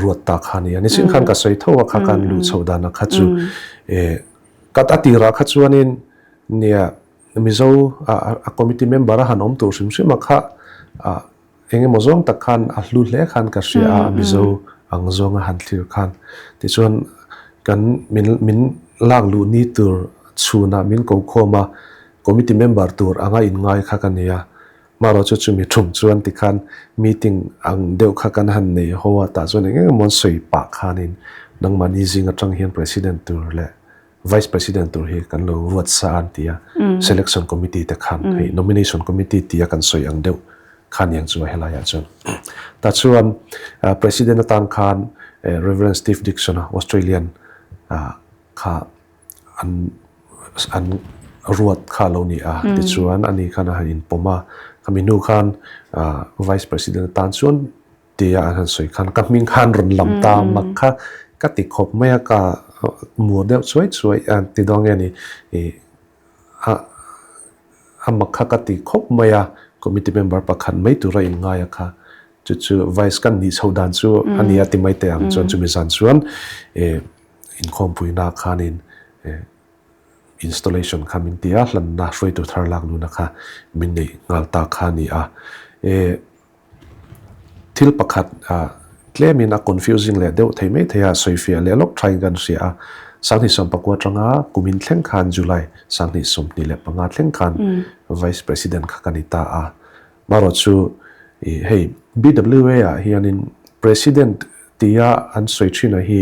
ruat ta kha a ni a. Nichin khan ka sawi tho a kha khan luh chhoh dana kha chu ka a tirah kha chuanin nia Mizo a committee member a han awm tur hrim hrim a kha Eng emaw zawng tak khan a hlu hle khan ka hria a, Mizo ang zawnga han thlir khan. Tichuan kan min min lak luh ni tur chhunah min ko khawm a, committee member tur anga inngai kha ka ni a. Marawh chu chumi thum chuan tikhan meeting ang deuh kha kan han nei ho a, tah chuan eng eng emaw an sawi pah khanin nangmahni zing atang hian president tur leh Vice President tur hi kan lo ruat sa an ti a, Selection Committee te khan hei Nomination Committee tia kan sawi ang deuh khan iang chu a helaiah chuan. Tah chuan President atan khan Rev. Steve Dixon a Australian kha an an ruat kha a lo ni a, tichuan ani khan a han inpawm a, khami hnu khan Vice President atan chuan Tia an han sawi khan ka hming khan rawn lam ta mak kha ka ti khawp mai a, ka mur deuh chuai chuai a ti dawn nge ni ih a a mak kha ka ti khawp mai a, committee member pakhat mai tura inngai a kha chu chu vice kan nih chho dan chu a ni a ti mai teh ang chuan chumi zan chuan ih inkhawmpuina khanin ih installation kha min ti a, hlanna hruaitu thar lak nuna kha min neih nghal ta kha a ni a ih. Thil pakhat tlemin a confusing leh deuh thei mai thei a, sawifiah leh lawk thain kan hria a. 1919 atanga kumin thleng khan July 2025 thleng khan Vice President kha ka ni ta a. Marawh chu hei BWA ah hianin President tia an sawi thin a hi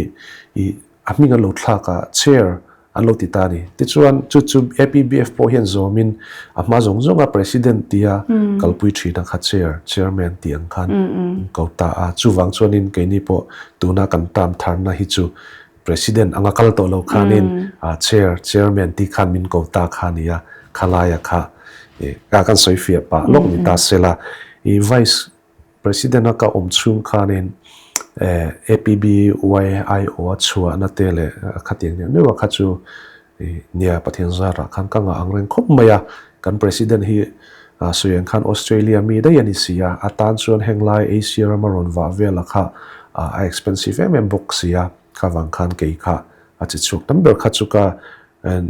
i a hming an lo thlak a, Chair an lo ti ta a ni. Tichuan chu chu APBF pawh hian zawmin a hma zawng zawnga President tia kalpui thin a kha Chair, Chairman tih ang khan an ko ta a. Chuvang chuanin keini pawh tuna kan term tharna hi chu President anga kal tawh lo khanin Chair, Chairman tih khan min ko ta kha a ni a, khalaia kha kan sawi fiah pah lawk ni ta sela. I Vice President a ka awm chhung khanin APBYIO a chhuahna te leh khatiang neuh neuh a kha chu nia Pathian zarah khan ka ngah ang reng khawp mai a. Kan President hi sawi ang khan Australia mi daih a ni si a, a tan chuan heng lai Asia rama rawn vah vel a kha a expensive em em bawk si a, kha vang khan kei kha a che chhuak tam ber kha chu ka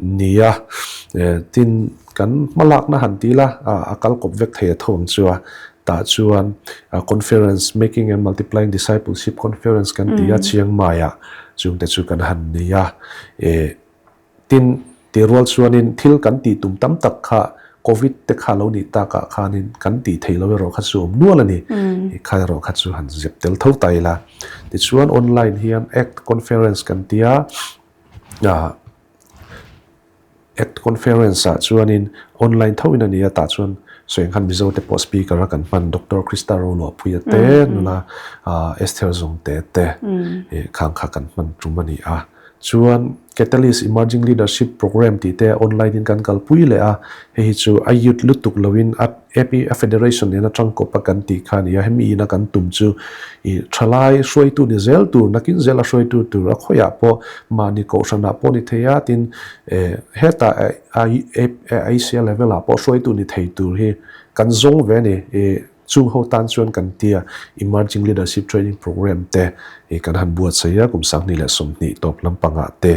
Ni a, tin kan hmalakna han ti la, a kal kawp vek thei a tho ang chu a, tah chuan conference Making and Multiplying Discipleship Conference kan ti a Chiang Mai-ah chungte chu kan han nei a, tin tih rual chuanin thil kan tih tum tam tak kha Covid te kha lo nih takah khanin kan tih theih loh erawh kha chu awm nual a ni, kha erawh kha chu han zep tel tho ta ila. Tichuan online hian Act Conference kan ti a, Act Conference ah chuanin online thoin a ni a, tah chuan sawi ang khan Mizo te pawh speaker a kan hman Doctor Krista Roluahpuia te nula Esther Zungte te khang kha kan hman tum a ni a. Chuan Catalyst Emerging Leadership Programme tih te online in kan kalpui leh a, hei hi chu a youth lutuk loin a AP a Federation nen atang kawp a kan tih kha a ni a, hemi ina kan tum chu i thalai hruaitu ni zel tur, nakin zela hruaitu tur a khawiah pawh mahni kohhranah pawh ni thei a, tin hetah Asia level ah pawh hruaitu ni thei tur hi kan zawng ve a ni. I chung ho tan chuan kan tia Emerging Leadership Training Programme te kan han buatsaih a, kum 2020 tawp lampangah te.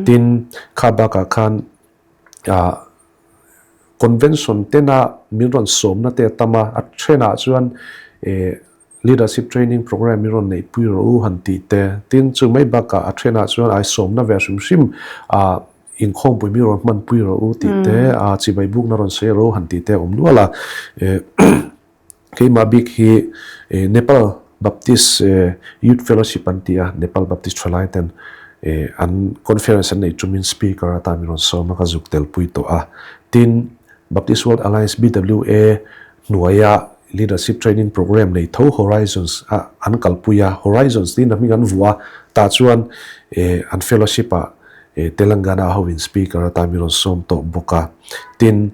Tin, kha bakah khan Convention tena min rawn sawmna te a tam a, a thenah chuan Leadership Training Programme min rawn neihpui rawh u han tih te. Tin, chu mai bakah a thenah chuan ai sawmna ve hrim hrim inkhawmpui min rawn hmanpui rawh u tih te, chibai bukna rawn sawi rawh u han tih te a awm nual a. Keimah bik hi Nepal Baptist Youth Fellowship an ti a, Nepal Baptist thalai ten an conference an neih tumin speaker atan min rawn sawm a, ka zuk telpui tawh a. Tin, Baptist World Alliance, BWA, hnuaia Leadership Training Programme nei tho Horizons a an kalpui a, Horizons tiin a hming an vuah a, tah chuan an fellowship ah Telangana hovin speaker atan min rawn sawm tawh bawk a. Tin,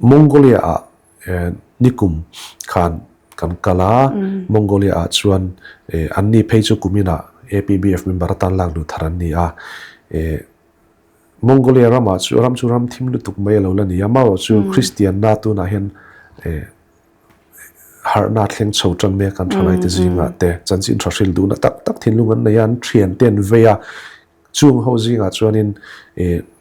Mongolia ah nikum khan kan kal a, Mongolia ah chuan anni phei chu kumin ah APBF member atan lak duh thar an ni a. Mongolia ramah chu ram chu ram thim lutuk mai a lo la ni a, amaherawh chu Kristianna tunah hian harhna thleng chho tan mek an thalaite zingah te chanchin tha hril duhna tak tak thinlung an nei a, an thiante an vei a. Chung ho zingah chuanin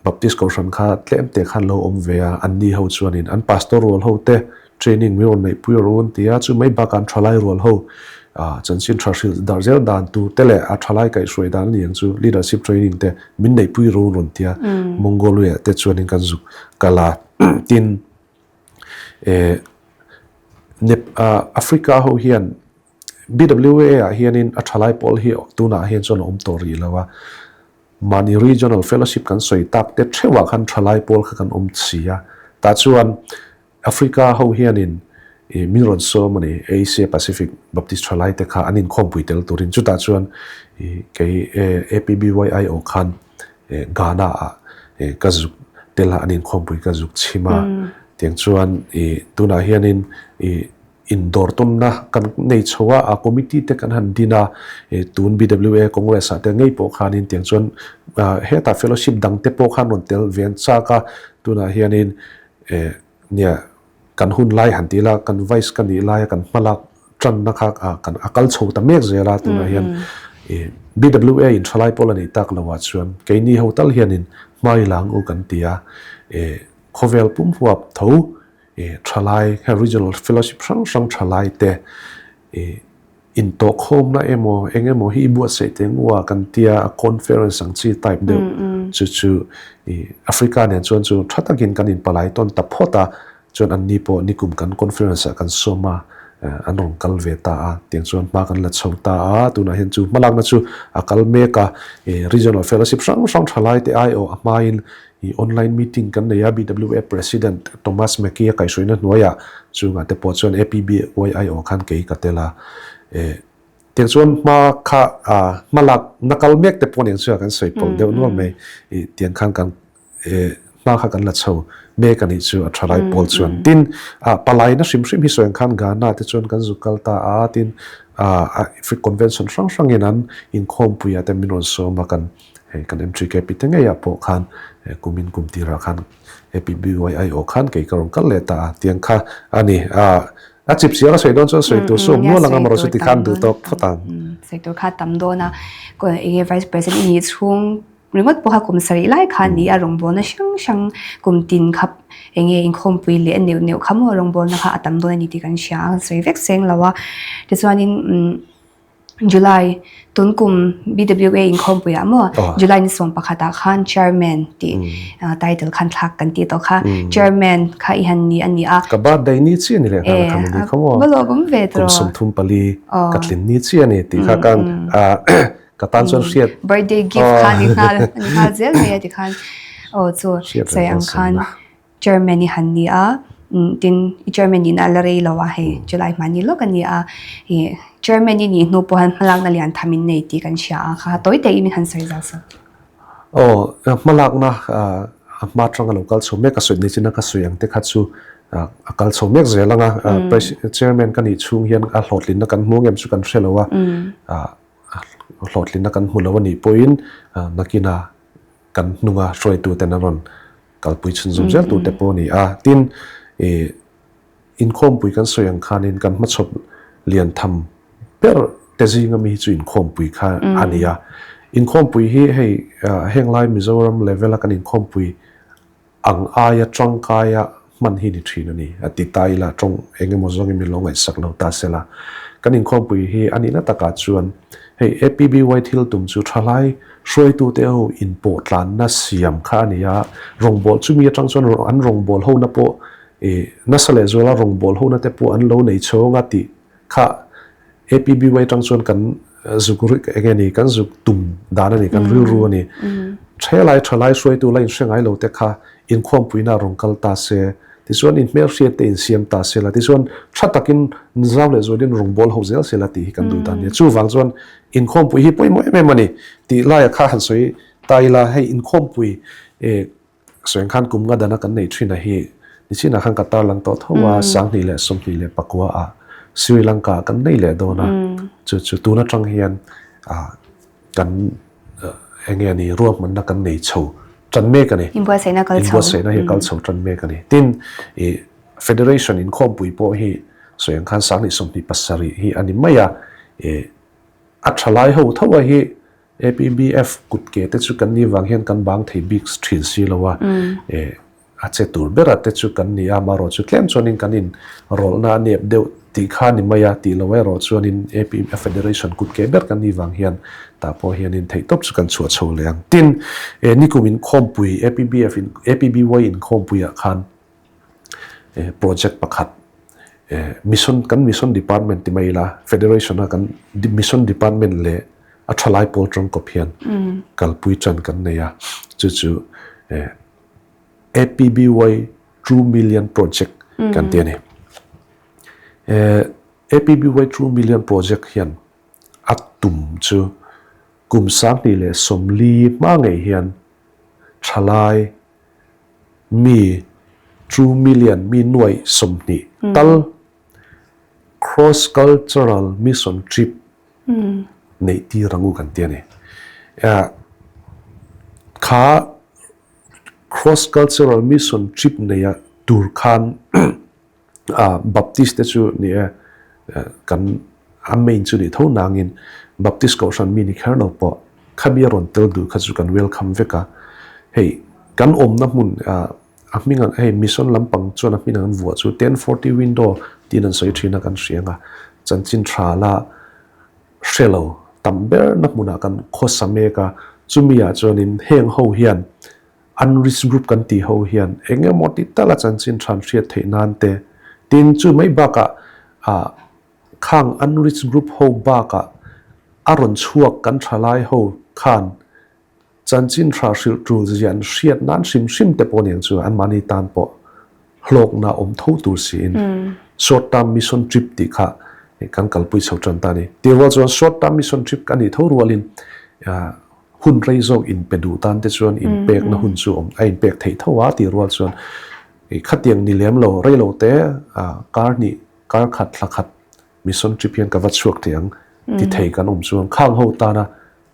Baptist Kohhran kha tlem te khan lo awm ve a, anni ho chuanin an pastor rual ho te training min rawn neihpui rawh u an ti a, chu mai bakah an thalai rual ho chanchin tha hrilh darh zel dan tur te leh a thalai kaihhruai dan a ni ang chu leadership training te min neihpui rawh u an rawn ti a, Mongolia te chuanin kan zuk kal a, tin Africa ho hian BWA ah hianin a thalai pawl hi tunah hian chuan a awm tawh rih lo a, mahni Regional Fellowship kan sawi tak te theuhah khan thalai pawl kha kan awm si a, tah chuan Africa ho hianin ih min rawn sawm a ni, Asia Pacific Baptist thalai te kha an inkhawmpui tel turin chutah chuan ih kei APBYIO khan Ghana ah ka zuk tel a, an inkhawmpui ka zuk chhim a, tiang chuan ih tunah hianin ih Indawr tawnna kan nei chho a, a committee te kan han din a, tun BWA Congress ah te ngei pawh khanin tiang chuan hetah fellowship dang te pawh khan rawn tel ve an chak a, tunah hianin nia kan hun lai han tih la kan vice ka nih laia kan hmalak tanna kha kan a kal chho ta mek zel a, tunah hian BWA in thalai pawl a nih tak loh ah chuan keini ho tal hianin hmai lang u kan ti a, khawvel pum huap tho Thalai, heng Regional Fellowship hrang hrang thalai te. Intawhkhawmna emaw eng emaw hi i buatsaih teh ngua kan tia a conference ang chi type deuh chu chu i Africa nen chuan chu tha takin kan inpalai tawn ta phawt a, chuan anni pawh nikum kan conference ah kan sawm a, an rawn kal ve ta a, tiang chuan hma kan la chho ta a, tunah hian chu hmalakna chu a kal mek a, regional fellowship hrang hrang thalai te aiawh a hmain i online meeting kan nei a, BWA President Thomas Mackey a kaihhruaina hnuaiah chungah te pawh chuan APBYIO khan kei ka tel a. E tiang chuan hma kha hma lak na kal mek te pawh nen chuan kan sawi pawlh deuh nual mai. I tiang khan kan e hma kha kan la chho mek a nih chu a thalai pawl chuan. Tin, palaina hrim hrim hi sawi ang khan Ghana te chuan kan zuk kal ta a, tin convention hrang hrangin an inkhawmpuiah te min rawn sawm a kan Hei kan MTKP te ngeiah pawh khan kumin kum tirah khan APBYIO khan kei ka rawn kal leh ta a tiang kha a ni. A chip chiang a sawi dawn chuan sawi tur chu awm nual ang a, amaherawhchu ti khan duh tawk phawt ang. Sawi tur kha tam dawn a, enge Vice President i nih chhung ringawt pawh kha kum sarih lai kha a ni a, rawngbawlna hrang hrang kum tin kha enge inkhawmpui leh a neuh neuh kha maw rawngbawlna kha a tam dawn a ni tih kan hria a, kan sawi vek seng lo a. Tichuanin July tun kum BWA inkhawmpuiah maw July ni 11 ah khan Chairman tih title khan thlak kan tih tawh kha Chairman kha i han ni a ni a. Ka birthday ni chiah ni leh nghal kha ni kha maw. Va lawm ve tawh. Kum 34 ka tlin ni chiah ni tih kha kan ka tan chuan hriat. Birthday gift kha ni nghal ni nghal zel mai a ti khan aw chu sawi ang khan Chairman i han ni a, tin i Chairman nihna a la rei lo a, hei July hmani lawk a ni a, ih Chairman i nih hnu pawh hian hmalakna lian tham in nei tih kan hria a, kha tawi te in min han sawi zau sak. Aw, hmalakna a hma atanga lo kal chho mek a sawi ni chin a ka sawi ang te kha chu a kal chho mek zel ang a, Chairman ka nih chhung hian a hlawhtlinna kan hmu ngem chu kan hre lo a, hlawhtlinna kan hmu lo a nih pawhin nakina kan hnunga hruaituten an rawn kalpui chhunzawm zel tur te pawh a ni a. Tin, ih inkhawmpui kan sawi ang khanin kan hmachhawp lian tham ber te zinga mi hi chu inkhawmpui kha a ni a. Inkhawmpui hi hei henglai Mizoram level a kan inkhawmpui ang aia tangkaia hman hi ni thin a ni. A ti ta ila tawng eng emaw zawngin min lo ngaihsak lo ta se la. Kan inkhawmpui hi a nihna takah chuan hei APBY thil tum chu thalai hruaitute ho inpawh tlanna siam kha a ni a, rawngbâwl chumi atang chuan an rawngbâwl hona pawh ih nasa leh zuala rawngbâwl hona te pawh an lo nei chhawng a tih kha APBY atang chuan kan zuk eng nge ni kan zuk tum dan a ni, kan rilru a ni. Thelai thalai hruaitu la inhre ngai lo te kha inkhawmpuina rawn kal ta se, tichuan inhmelhriat te insiam ta se la, tichuan tha takin zau leh zualin rawngbâwl ho zel se la tih hi kan duh dan a ni. Chuvang chuan inkhawmpui hi pawimawh em em a ni tih laia kha han sawi ta ila, hei inkhawmpui Sawi ang khan kum nga dana kan neih thin a hi nichinah khan ka tarlang tawh tho a, 2024 ah Sri Lanka ah kan nei leh dawn a, chu chu tun atang hian kan eng nge ni ruahmanna kan nei chho tan mek a ni. Inbuatsaihna kal chho. Inbuatsaihna hi a kal chho tan mek a ni. Tin, ih Federation inkhawmpui pawh hi sawi ang khan 2027 hi a ni mai a, ih a thalai ho tho a hi APBF kut ke te chu kan nih vang hian kan bang thei bik thin si lo a, eh a che tur bera te chu kan ni a, amaherawh chu tlem chuanin kan in rawlhna a nep deuh tih kha ni mai a, tih lo erawh chuanin APBF Federation kut ke ber kan nih vang hian tah pawh hianin theihtawp chu kan chhuah chho leh ang. Tin, eh nikum inkhawmpui APBF in APBY inkhawmpuiah khan project pakhat mission kan mission department ti mai ila federation a kan mission department leh a thalai pawl tangkawp hian kalpui tan kan nei a chu chu APBY 2 million project kan ti a ni. APBY 2 million project hian a tum chu kum 2040 hma ngei hian thalai mi 2 million mi 20,000 tal cross cultural mission trip neih tir ang u kan ti a ni. Kha cross cultural mission trip neia tur khan Baptist te chu ni e kan a main chu ni tho nangin Baptist kohhran mi ni kher lo pawh khami a rawn tel duh kha chu kan welcome vek a. Hei kan awmna hmun a hming ang hei mission lampang chuan a hming ang an vuah chu 1040 window tiin an sawi thin a kan hria ang a, chanchin tha la. hre lo tam ber na hmunah kan khawsa mek a, chumi ah chuanin heng ho hian unreached group kan tih ho hian eng emaw ti tala chanchin than hriat theih nan te, tin chu mai bakah ah khang unreached group ho bakah a rawn chhuak kan thalai ho khan Chanchin hra hrilh tul zia an hriat nan hrim hrim te pawh aniang chu anmahni tan pawh hlawkna awm tho tur siin short term mission trip tih kha kan kalpui chho tan ta a ni. Tih rual chuan short term mission trip ka nih tho rualin hun rei zawk inpe duh tan te chuan inpekna hun chu awm a inpek theih tho a tih rual chuan khatiang ni lem lo rei lo te kar hnih kar khat thla khat mission trip hian ka va chhuak thei ang ti thei kan awm chuan khang ho tana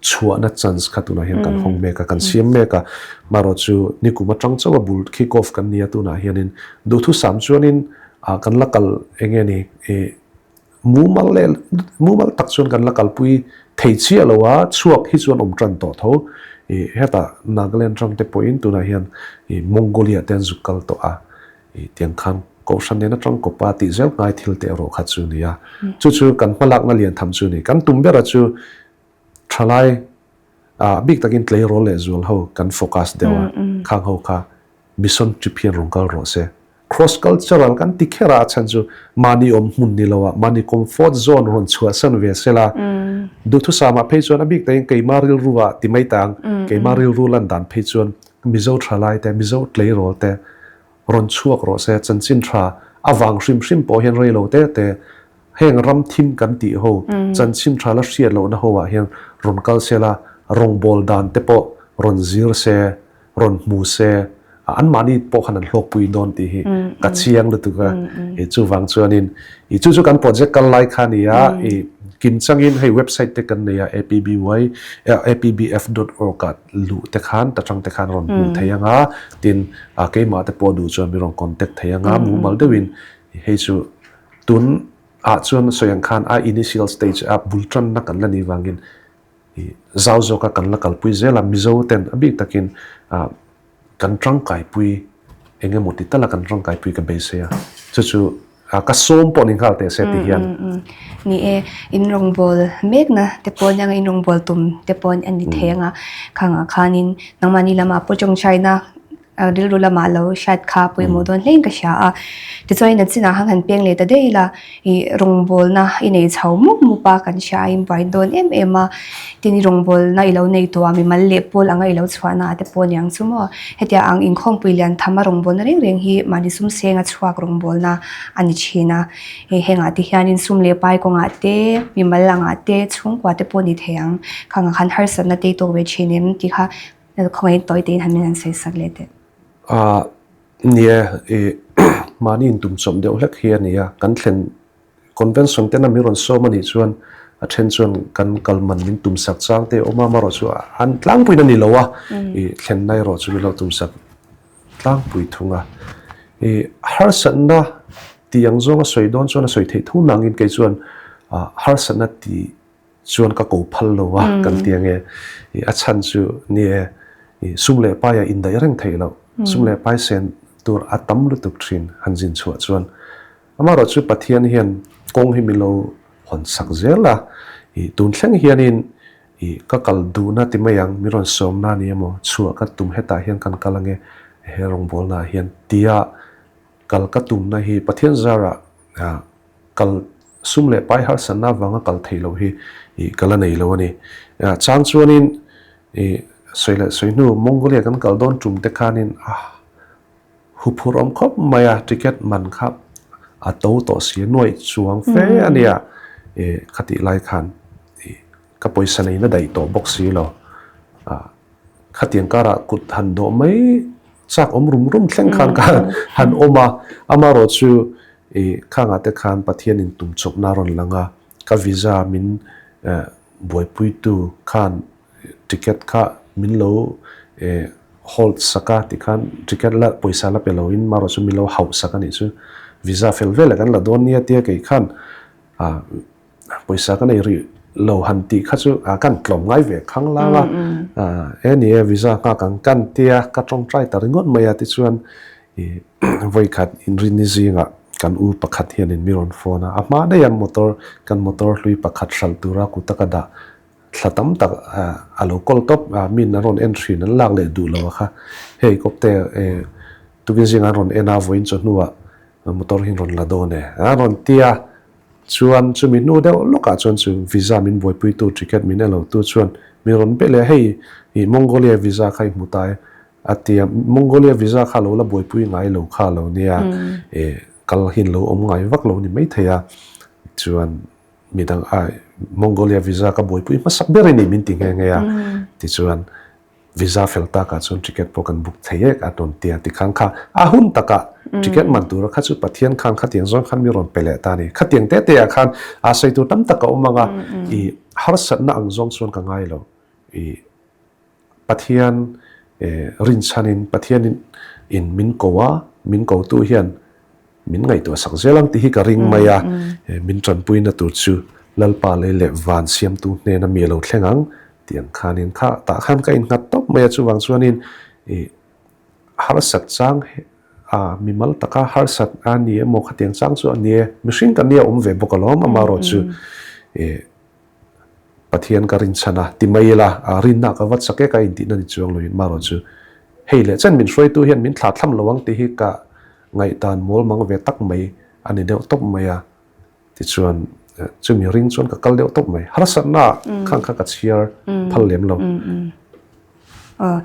chhuahna chance kha tunah hian kan hawng mek a, kan siam mek a. Marawh chu nikum atang chauh a bul kick off kan ni a tunah hianin duhthusam chuanin ah kan la kal eng nge ni ih mumal leh mumal tak chuan kan la kalpui thei chiah lo a, chhuak hi chuan awm tan tawh tho. Ih hetah Nagaland ram te pawhin tunah hian ih Mongolia te an zuk kal tawh a, ih tiang khan Kohhran nen atang kawpa tih zel ngai thil te erawh kha chu a ni a. Chu chu kan hmalakna lian tham chu a ni. Kan tum bera chu Thalai ah bik takin tleirawl leh zual ho kan focus deuh a, khang ho kha mission trip hian rawn kal rawh se. Cross cultural kan ti kher a, a chhan chu mahni awm hmun ni lo ah mahni comfort zone rawn chhuahsan ve se la, duhthusam ah phei chuan a bik takin keimah rilru ah ti mai ta ang, keimah rilru lan dan phei chuan Mizo thalai te, Mizo tleirawl te rawn chhuak rawh se, chanchin tha avang hrim hrim pawh hian rei lo te te Heng ram thim kan tih ho, chanchin tha la hriat lohna ho ah hian rawn kal se la, rawngbâwl dan te pawh rawn zir se, rawn hmu se, anmahni pawh khan an hlawkpui dawn tih hi ka chiang lutuk a. Chuvang chuanin chu chu kan project kal lai kha a ni a, kimchangin hei website te kan nei a, apby, apbf dot org ah luh te khan, ta tang te khan rawn hmuh thei ang a, tin keimah te pawh duh chuan min rawn contact thei ang a, mumal deuhin hei chu Tun ah chuan sawi ang khan a initial stage a bul tanna kan la nih vangin zau zawka kan la kalpui zel a, Mizo ten a bik takin kan tangkaipui eng emaw ti tala kan tangkaipui ka beisei a, chu chu ka sawm pawh ni nghal teh se ti hian. Ni e, in rawngbâwl mekna te pawh nia in rawngbâwl tum te pawh a ni thei ang a, khangah khanin nangmahni lamah pawh tawngtaina rilru lamah lo hriat kha pawimawh dawn hlein ka hria a. Tichuan a chinah khan han peng leh ta daih ila ih rawngbawlna i nei chho mup mup a kan hria a inbuai dawn em em a. Tin i rawngbawlna i lo nei tawh a mimal leh pawl anga i lo chhuahna ah te pawh aniang chu maw. Hetia ang inkhawmpui lian tham a rawngbawlna reng reng hi mahni sum senga chhuak rawngbawlna a ni thin a. Hei hengah te hianin sum leh pai kawngah te mimal angah te chhungkua te pawh ni thei ang. Khangah khan harsatna te i tawk ve thin em tih kha Khawngaihin tawi tein han min han sawi sak leh teh. Ahh nia i mahni intum chawp deuh hlek hi a ni a, kan thlen convention tena min rawn sawm a nih chuan a then chuan kan kal man min tum sak chang te a awm a, amaherawh chu an tlangpuiin a ni lo a, i thlenna erawh chu min lo tum sak tlangpui thung a. I harsatna tih ang zawnga sawi dawn chuan a sawi theih tho nangin kei chuan harsatna tih chuan ka ko phal lo a kan ti ange i a chhan chu ni e i sum leh pai a indaih reng theih loh sum leh pai sen tur a tam lutuk thin han zin chhuah chuan amaherawh chu Pathian hian kawng hi min lo hawn sak zel a i tun thleng hianin i ka kal duhna ti mai ang min rawn sawmna ni emaw chhuah ka tum hetah hian kan kal ange he rawngbawlnaah hian tia kal ka tumna hi Pathian zarah Kal sum leh pai harsatna avanga kal theih loh hi ih ka la nei lo a ni. Chang chuanin ih sawi leh sawi hnu Mongolia kan kal dawn tum te khanin a huphurh awm khawp mai a, ticket man kha a to tawh si a, nuaih chuang fe a nia ih khatih lai khan ih ka pawisa neihna daih tawh bawk si lo. Khatiang karah kut han dawh mai chak awm rum rum thleng khan ka han awm a, amaherawh chu ih khangah te khan Pathian in tum chawpna a rawn lang a, ka visa min buaipuitu khan ticket kha min lo hold sak a tikhan ticket la pawisa la pe loin amaherawh chu min lo hauh sak a nih chu, visa fel veleh kan la dawn nia tia kei khan ah. Pawisa ka nei rih lo han tih kha chu kan tlawm ngai ve khang lang a, e ni e visa nghak ang kan tia ka tawngtai ta ringawt mai a tichuan ih vawikhat inrinni zingah Kan u pakhat hianin mi rawn phone a, a hma daih a motor, kan motor hlui pakhat hralh tura kut a ka dah thla tam tak a lo kawl tawp a, min an rawn en thin an lak leh duh lo a kha. Hei kawpte tukin zingah an rawn en a, vawiin chawhnuah motor hi an rawn la dawn e a rawn ti a, chuan chumi hnu deuh lawkah chuan chu visa min buaipuitu ticket min en lotu chuan min rawn be leh a, hei Mongolia visa kha i hmu ta e A ti a, Mongolia visa kha lo la buaipui ngai lo kha lo nia, eh kal hi lo awm ngai vak lo ni maithei a, chuan midang a Mongolia visa ka buaipui hmasak ber a ni min ti nghe nghe a, tichuan visa fel takah chuan ticket pawh kan book thei ek a rawn ti a, tikhan kha a hun takah ticket man tura kha chu Pathian khan khatiang zawng khan mi rawn pe leh ta a ni, khatiang te te ah khan a sawi tur tam tak a awm ang a, ih harsatna ang zawng chuan ka ngai lo, ih. Pathian rinchhanin Pathianin in min ko a, min kotu hian min ngaihtuah sak zel ang tih hi ka ring mai a, min tanpuina tur chu Lalpa lei leh van siamtu hnena mi a lo thleng ang tih ang khanin kha tah khan ka innghat tawp mai a, chuvang chuanin ih harsat chang a mimal taka harsat a ni emaw khatiang chang chu a ni e, mihring kan nia awm ve bawk alawm amaherawhchu ih Pathian ka rinchhan a, ti mai ila, a rinna ka vat sak e ka intihna ni chuang loin marawh chu hei leh chen min hruaitu hian min thlah thlam lo ang tih hi ka ngaihdan mawl mang ve tak mai a ni deuh tawp mai a, tichuan chumi ring chuan ka kal deuh tawp mai, harsatna khang kha ka chhiar phal lem lo. Aw,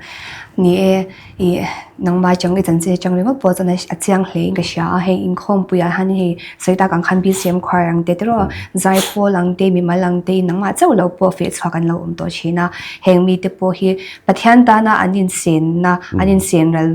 ni e, ih nangmah atang i chanchin atang ringawt pawh chuan a chiang hle in ka hria a, hei inkhawmpui ah hian hei sawi tak ang khan BCM choir ang te tiraw zaipawl ang te mimal ang te nangmah chauh lo pawh feh chhuak an lo awm tawh thin a, heng mite pawh hi Pathian tana an insenna an insen ral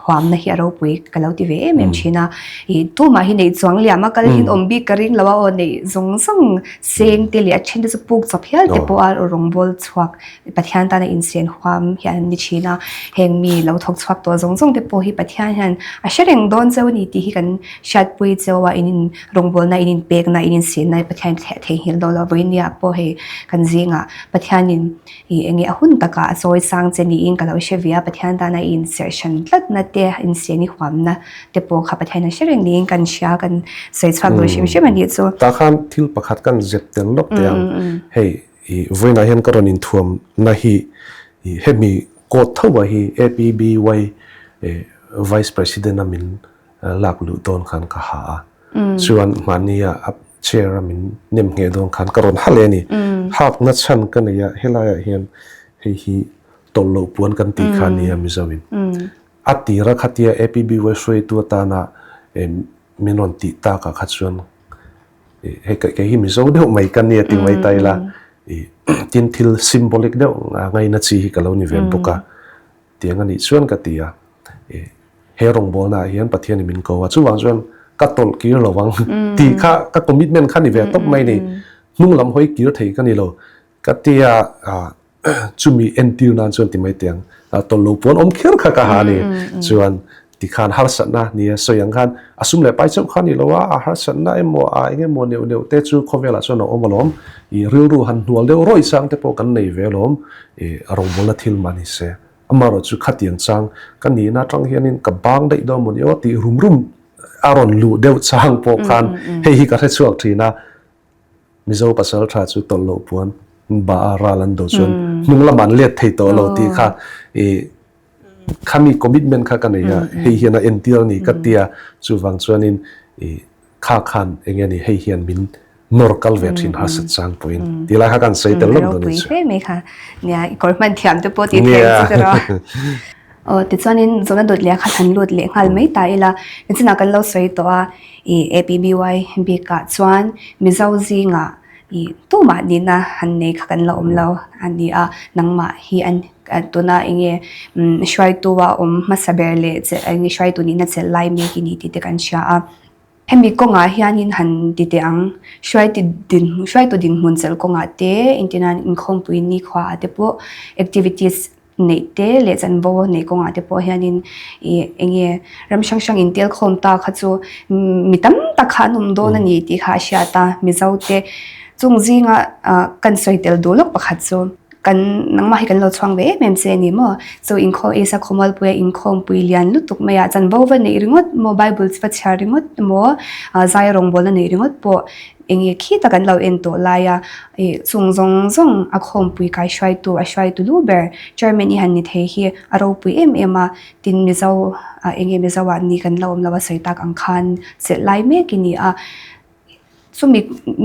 huamna hi a ropui ka lo ti ve em em thin a, ih tumah hi neih chuang liam a kal hin awm bik ka ring lo a aw neih zawng zawng seng te leh a then te chu puk chawp hial te pawh a rawngbawl chhuak Pathian tana insen huam hian an ni thin a, heng mi lo thawk chhuak tawh zawng zawng te pawh hi Pathian hian a hre reng dawn cheu a ni tih hi kan hriatpui cheu a, in in rawngbawlna, in inpekna, in insenna hi Pathian theihnghilh dawn lo. Vawinia pawh hei kan zingah Pathianin ih eng nge a hun takah a chawi sang che niin ka lo hre ve a, Pathian tana i inserh hran tlatna te, insen i huamna te pawh kha Pathian a hre reng niin kan hria, kan sawi chhuak dawn hrim hrim a nih chu. Tah khan thil pakhat kan zep tel lawk teh ang, hei I vawiinah hian ka rawn inthuamna hi hemi court tho ah hi APBY Vice President a min lak luh dawn khan ka ha a. Chuan mahni a chair a min nem ngheh dawn khan ka rawn ha leh a ni. Hakna chhan ka nei a, helai ah hian hei hi tawlh loh puan kan tih kha a nia Mizo in. A tira khatia APBY hruaitu atana min rawn tih takah kha chuan Hei kei hi Mizo deuh mai ka nia ti mai ta ila tin thil symbolic deuh ngaina chi hi ka lo ni ve bawk a tiang a nih chuan ka ti a he rawngbawlna ah hian Pathian in min ko a chuvang chuan ka tawlh kir lo ang tih kha ka commitment kha ni ve tawp mai ni hnung lam hawi kir thei ka ni lo ka ti a. Chumi entir nan chuan ti mai teh ang, tawlh lo puan awm kher kha ka ha a ni. Chuan tikhan harsatna nia sawi ang khan a sum leh pai chauh kha a ni lo a, a harsatna emaw a eng emaw neuh neuh te chu khawvelah chuan a awm alawm. I rilru han hnual deuh rawih chang te pawh kan nei ve alawm, i rawngbawlna thil mah ni se. Amaherawh chu khatiang chang ka nihna atang hianin ka bang daih dawn maw ni aw tih rum rum a rawn luh deuh chang pawh khan hei hi ka hrechhuak thin a. Mizo pasal tha chu tawlh loh puan ba a ral an do chuan hnung lamah an let thei tawh lo tih kha i khami commitment kha ka nei a, hei hian a entir a ni ka tia chuvang chuanin i kha khan eng nge ni hei hian min nawr kal ve thin harsat chang pawhin tih lai kha kan sawi tel lawk dawn a ni chu. Ropui hle mai kha nia i kawr hman thiam te pawh tih theih ang chu ka rawh. Aw tichuanin zawhna dawt leh kha han lut leh nghal mai ta ila nichinah kan lo sawi tawh a. I APBY bikah chuan Mizo zingah i tumah nihna han nei kha kan la awm lo a ni a, nangmah hi an tuna enge hruaitu a awm hmasa ber leh enge hruaitu nihna chelh lai mek i ni tih te kan hria a. Hemi kawngah hianin han ti teh ang, hruaitu hruaitu dinhmun chelh kawngah te engtinan inkhawmpui nikhua ah te pawh activities neih te leh chanvo neih kawngah te pawh hianin ih eng nge ram hrang hrang intel khawm ta kha chu mi tam tak kha an awm dawn a ni tih kha a hriat a, Mizo te chung zinga ah kan sawi tel duh lawk pakhat chu. Kan nangmah hi kan lo chhuang ve em em che a ni maw? Chu inkhawm Isa Khawmualpuia inkhawmpui lian lutuk mai ah chanvo va neih ringawt maw, Bible va chhiar ringawt emaw, zai rawngbawlna neih ringawt pawh eng nge khi tak an lo en tawh lai a, ih chung zawng zawng a khawmpui kai hruaitu a hruaitu lu ber chairman i han ni thei hi a ropui em em a, tin Mizo ah eng nge Mizo ah ni kan la awm lo a sawi tak ang khan chelh lai mek i ni a. Chumi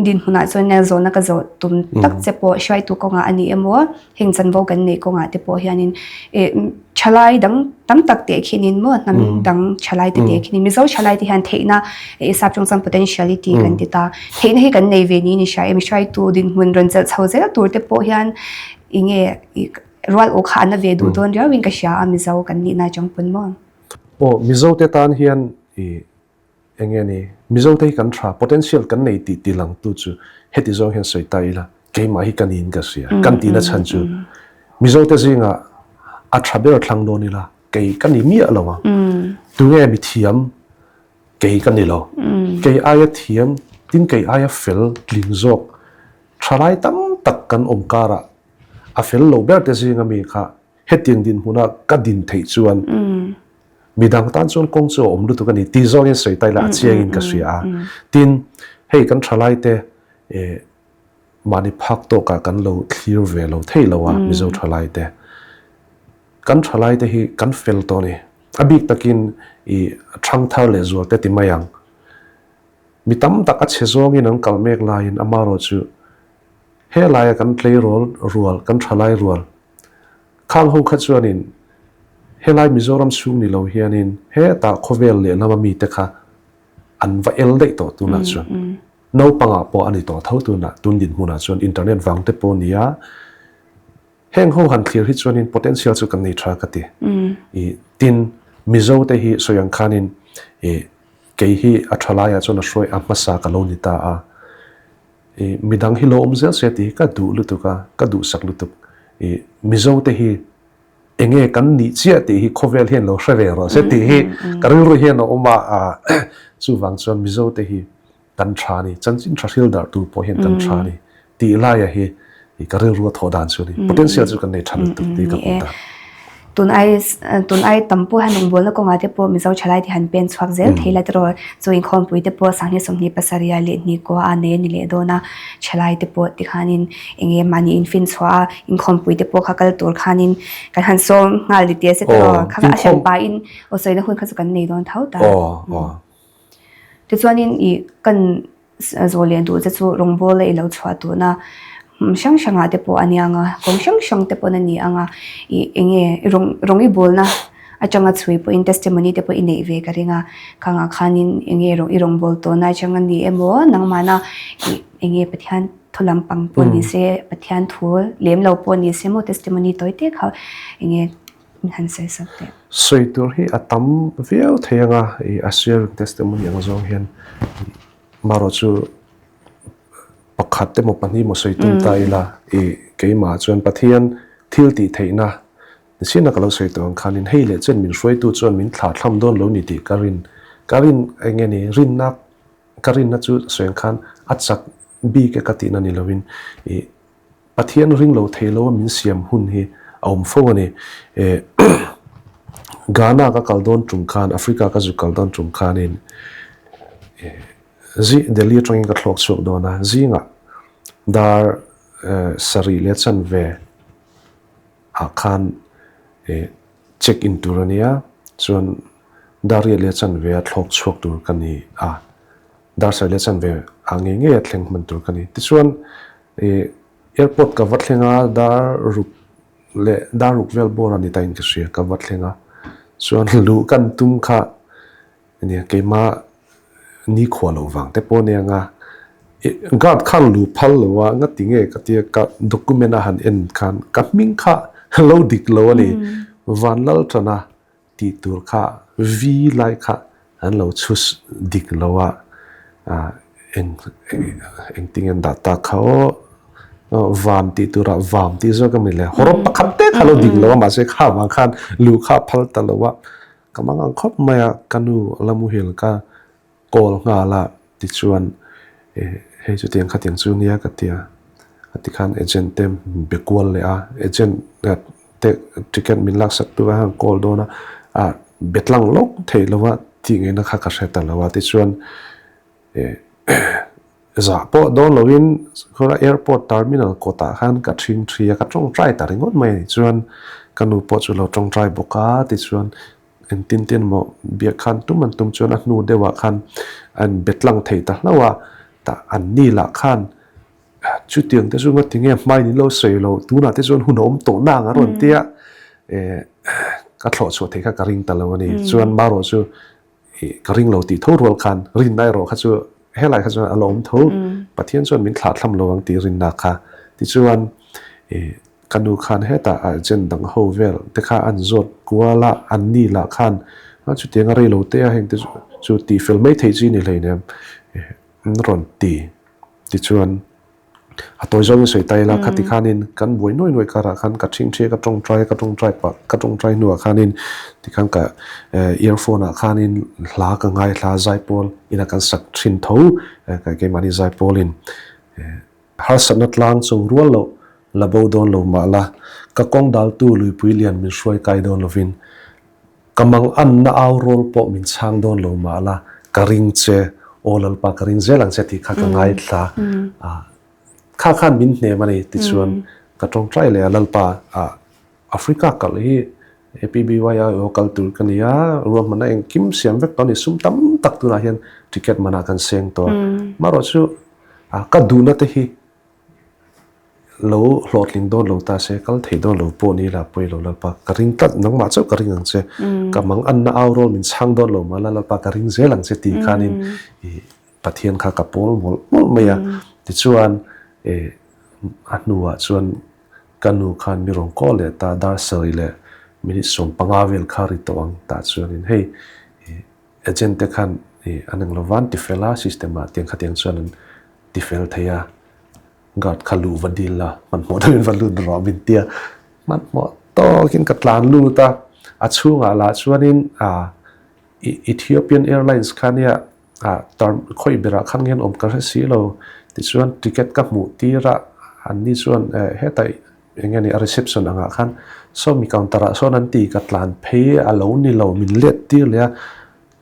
dinhmunah chuan nia zawhna ka zawh tum tak che pawh hruaitu kawngah a ni emaw heng chanvo kan neih kawngah te pawh hianin ih thalai dang tam tak teh khinin maw hnam dang thalai te teh khinin Mizo thalai te hian theihna ih sap tawng chuan potentiality kan ti ta theihna hi kan nei ve niin i hria em hruaitu dinhmun rawn chelh chho zel tur te pawh hian eng nge ih rual awh kha a na ve duh dawn riauin ka hria a Mizo kan nihna atang pawn maw. Aw Mizo te tan hian ih Eng nge ni? Mizote hi kan tha, potential kan nei tih ti langtu chu heti zawng hian sawi ta ila, keimah hi ka niin ka hria. Kan tihna chhan chu Mizote zingah a tha ber thlang dawn ila, kei ka ni miah lo ang. Tunge mi thiam? Kei ka ni lo. Kei aia thiam, tin kei aia fel tling zawk thalai tam tak kan awm karah a fel lo berte zinga mi kha Hetiang dinhmuna ka din theih chuan midang tan chuan kawng chu a awm lutuk a ni tih zawngin sawi ta ila a chiangin ka hria a. Tin, hei kan thalaite mahni phak tawkah kan lo thlir ve lo thei lo a Mizo thalaite. Kan thalaite hi kan fel tawh a ni. A bik takin i thangthar leh zualte ti mai ang. Mi tam tak a chhe zawngin an kal mek laiin amaherawhchu helaia kan tleirawl rual, kan thalai rual Khang ho kha chuanin helai Mizoram chhung ni lo hianin hetah khawvel lehlam a mite kha an va el daih tawh tunah chuan naupangah pawh a ni tawh tho tunah tun dinhmunah chuan internet vang te pawh nia heng ho han thlir hi chuanin potential chu kan nei tha ka ti i tin Mizo te hi sawi ang khanin i kei hi a tha laiah chuan a hruai a hmasa ka lo ni ta a. I midang hi lo awm zel se tih hi ka duh lutuk a, ka duhsak lutuk. I Mizo te hi enge kan nih chiah tih hi khawvel hian lo hre ve rawh se tih hi ka rilru hian a awm a, chuvang chuan Mizo te hi kan tha a ni, chanchin tha hril darh tur pawh hian kan tha a ni tih laia hi ka rilru a thawh dan chu a ni. Potential chu kan nei tha lutuk tih ka hmu ta. Tun ai tun ai tam pawh hian rawngbawlna kawngah te pawh Mizo thalai te han pen chhuak zel thei la tiraw chu inkhawmpui te pawh Sanghnih 20 pasarih leh hnih kua a nei a ni leh dawn a thalai te pawh tikhanin eng nge mahni infin chhuah a inkhawmpui te pawh kha kal tur khanin kan han sawm nghal ni tih a se tiraw kha a hran pahin aw sawina hun kha chu kan nei dawn tho ta. Tichuanin ih kan Zawh leh duh che chu rawngbawl a i lo chhuah tun a, hmun hrang hrangah te pawh a ni ang a, kawng hrang hrang te pawn a ni ang a, ih eng nge rawng rawng i bawlna atanga chhui pawhin testimony te pawh i neih ve ka ring a, khangah khanin eng nge rawng i rawngbâwl tawhna atanga ni emaw nangmahna ih eng nge Pathian thu lampang pawh ni se Pathian thu lem lo pawh ni se maw testimony tawi te kha eng nge min han sawi sak teh. Sawi tur hi a tam viau thei ang a, ih a sharing testimony ang zawng hian Marawh chu pakhat emaw pahnih emaw sawi tum ta ila i keimah chuan Pathian thil tih theihna nisina ka lo sawi tawh ang khanin hei leh chen min hruaitu chuan min thlah thlam dawn lo ni tih ka rin ka rin eng nge ni rinna ka rinna chu sawi ang khan a chak bik e ka tihna ni lovin i Pathian ring lo thei lo a min siam hun hi a awm fo a ni. Ghana ka kal dawn tum khan, Africa ka zu kal dawn tum khanin zi Delhi atangin ka thlawk chhuak dawn a, zingah dar sarih leh chanve ah khan check in tur a nia, chuan dar riat leh chanve a thlawk chhuak tur ka ni a. Dar sarih leh chanve ah ngei ngei a thleng hman tur ka ni. Tichuan ih airport ka va thleng a, dar ruk leh dar ruk vel bawr a ni ta in ka hria ka va thleng a. Chuan luh kan tum kha nia keimah nikhua loh vang te pawh a nia nga ih guard khan luh phal lo a nga ti nge ka tia ka document a han en khan ka hming kha lo dik lo a ni. Vanlaltana Tih tur kha vi lai kha an lo chhus dik lo a, eng engtin an dah tak kha aw vam tih turah vam tih zawk a mi le hawrawp pakhat te kha lo dik lo a mahse kha vang khan luh kha a phal ta lo a, ka mang ang khawp mai a ka nu la muhil ka call nghal a tichuan hei chutiang khatiang chu nia ka ti a. Tikhan agent te be kual leh a, agent te ticket min laksak tu a han call dawn a, a be tlang lawk theih lo a tih ngaihna kha ka hre ta lo a. Tichuan zah pawh dawn loin khawla airport terminal kawtah khan ka thing thi a, ka tawngtai ta ringawt mai a ni. Chuan ka nu pawh chu lo tawngtai bawk a, tichuan Engtin tin maw biak khan tum an tum chuan a hnu deuhah khan an be tlang thei ta hlauh a, tah an ni lah khan chutiang te chu ngati nge hmain in lo sawi lo tunah te chuan hun a awm tawh na ang a rawn tia eh ka thlawh chhuah theih kha ka ring ta lo a ni. Chuan marawh chu ih ka ring lo tih tho rual khan rinna erawh kha chu helai kha chuan a la awm tho. Pathian chuan min thlah thlam lo ang tih rinna kha tichuan ih Ka nu khan hetah a agent dang ho vel te kha an zawt kual a, an ni lah khan chutiang a reilo te a heng te chu tih fel mai theih chi ni hleinem an rawn ti. Tichuan a tawi zawngin sawi ta ila khati khanin kan buai nuai nuai karah khan ka ṭhingṭhi a, ka ṭawngṭai a, ka ṭawngṭai pah ka ṭawngṭai hnuah khanin tikhan ka earphone ah khanin hla ka ngaithla zaipawl ina kan sak ṭhin tho keimahni zaipawlin. Harsatna tlang cho rual loh la bo dawn lo mah la, ka kawng daltu luipui lian min hruai kai dawn lovin, ka mang anna au rawl pawh min chhang dawn lo mah la, ka ring che, aw Lalpa ka ring zel ang che tih kha ka ngaithla a, kha khan min hnem a ni tichuan ka tawngtai leh a Lalpa a Africa kalh hi APBYIO kal tur ka ni a, ruahmanna engkim siam vek tawh a ni, sum tam tak tunah hian ticket manah kan seng tawh a, marawh chu ka duhna te hi lo hlawhtling dawn lo ta se, kal thei dawn lo pawh ni la pawi lo Lalpa ka ring tlat, nangmah chauh ka ring ang che, ka mang anna au rawl min chhang dawn lo mah la Lalpa ka ring zel ang che tih khanin Pathian kha ka pawl mawlh mawlh mai a, tichuan a hnuah chuan Ka nu khan mi rawn kaw leh ta, dar sarih leh minute 15 vel kha ri tawh ang tah chuanin hei agent te khan an eng lo van tifel a system ah tiang khatiang chuan an tifel thei a, guard kha luh va dil la hmanhmawh deuhin va lut rawh min tia hmanhmawh tawkin ka tlan lut a, a chhungah lah chuanin Ethiopian Airlines kha nia ah term khawi berah khan nge an awm ka hre si lo tichuan ticket ka hmuh tir a anni chuan eh hetah eng nge ni a reception angah khan sawmi counter ah sawn an ti ka tlan phei a lo ni lo min let tir leh a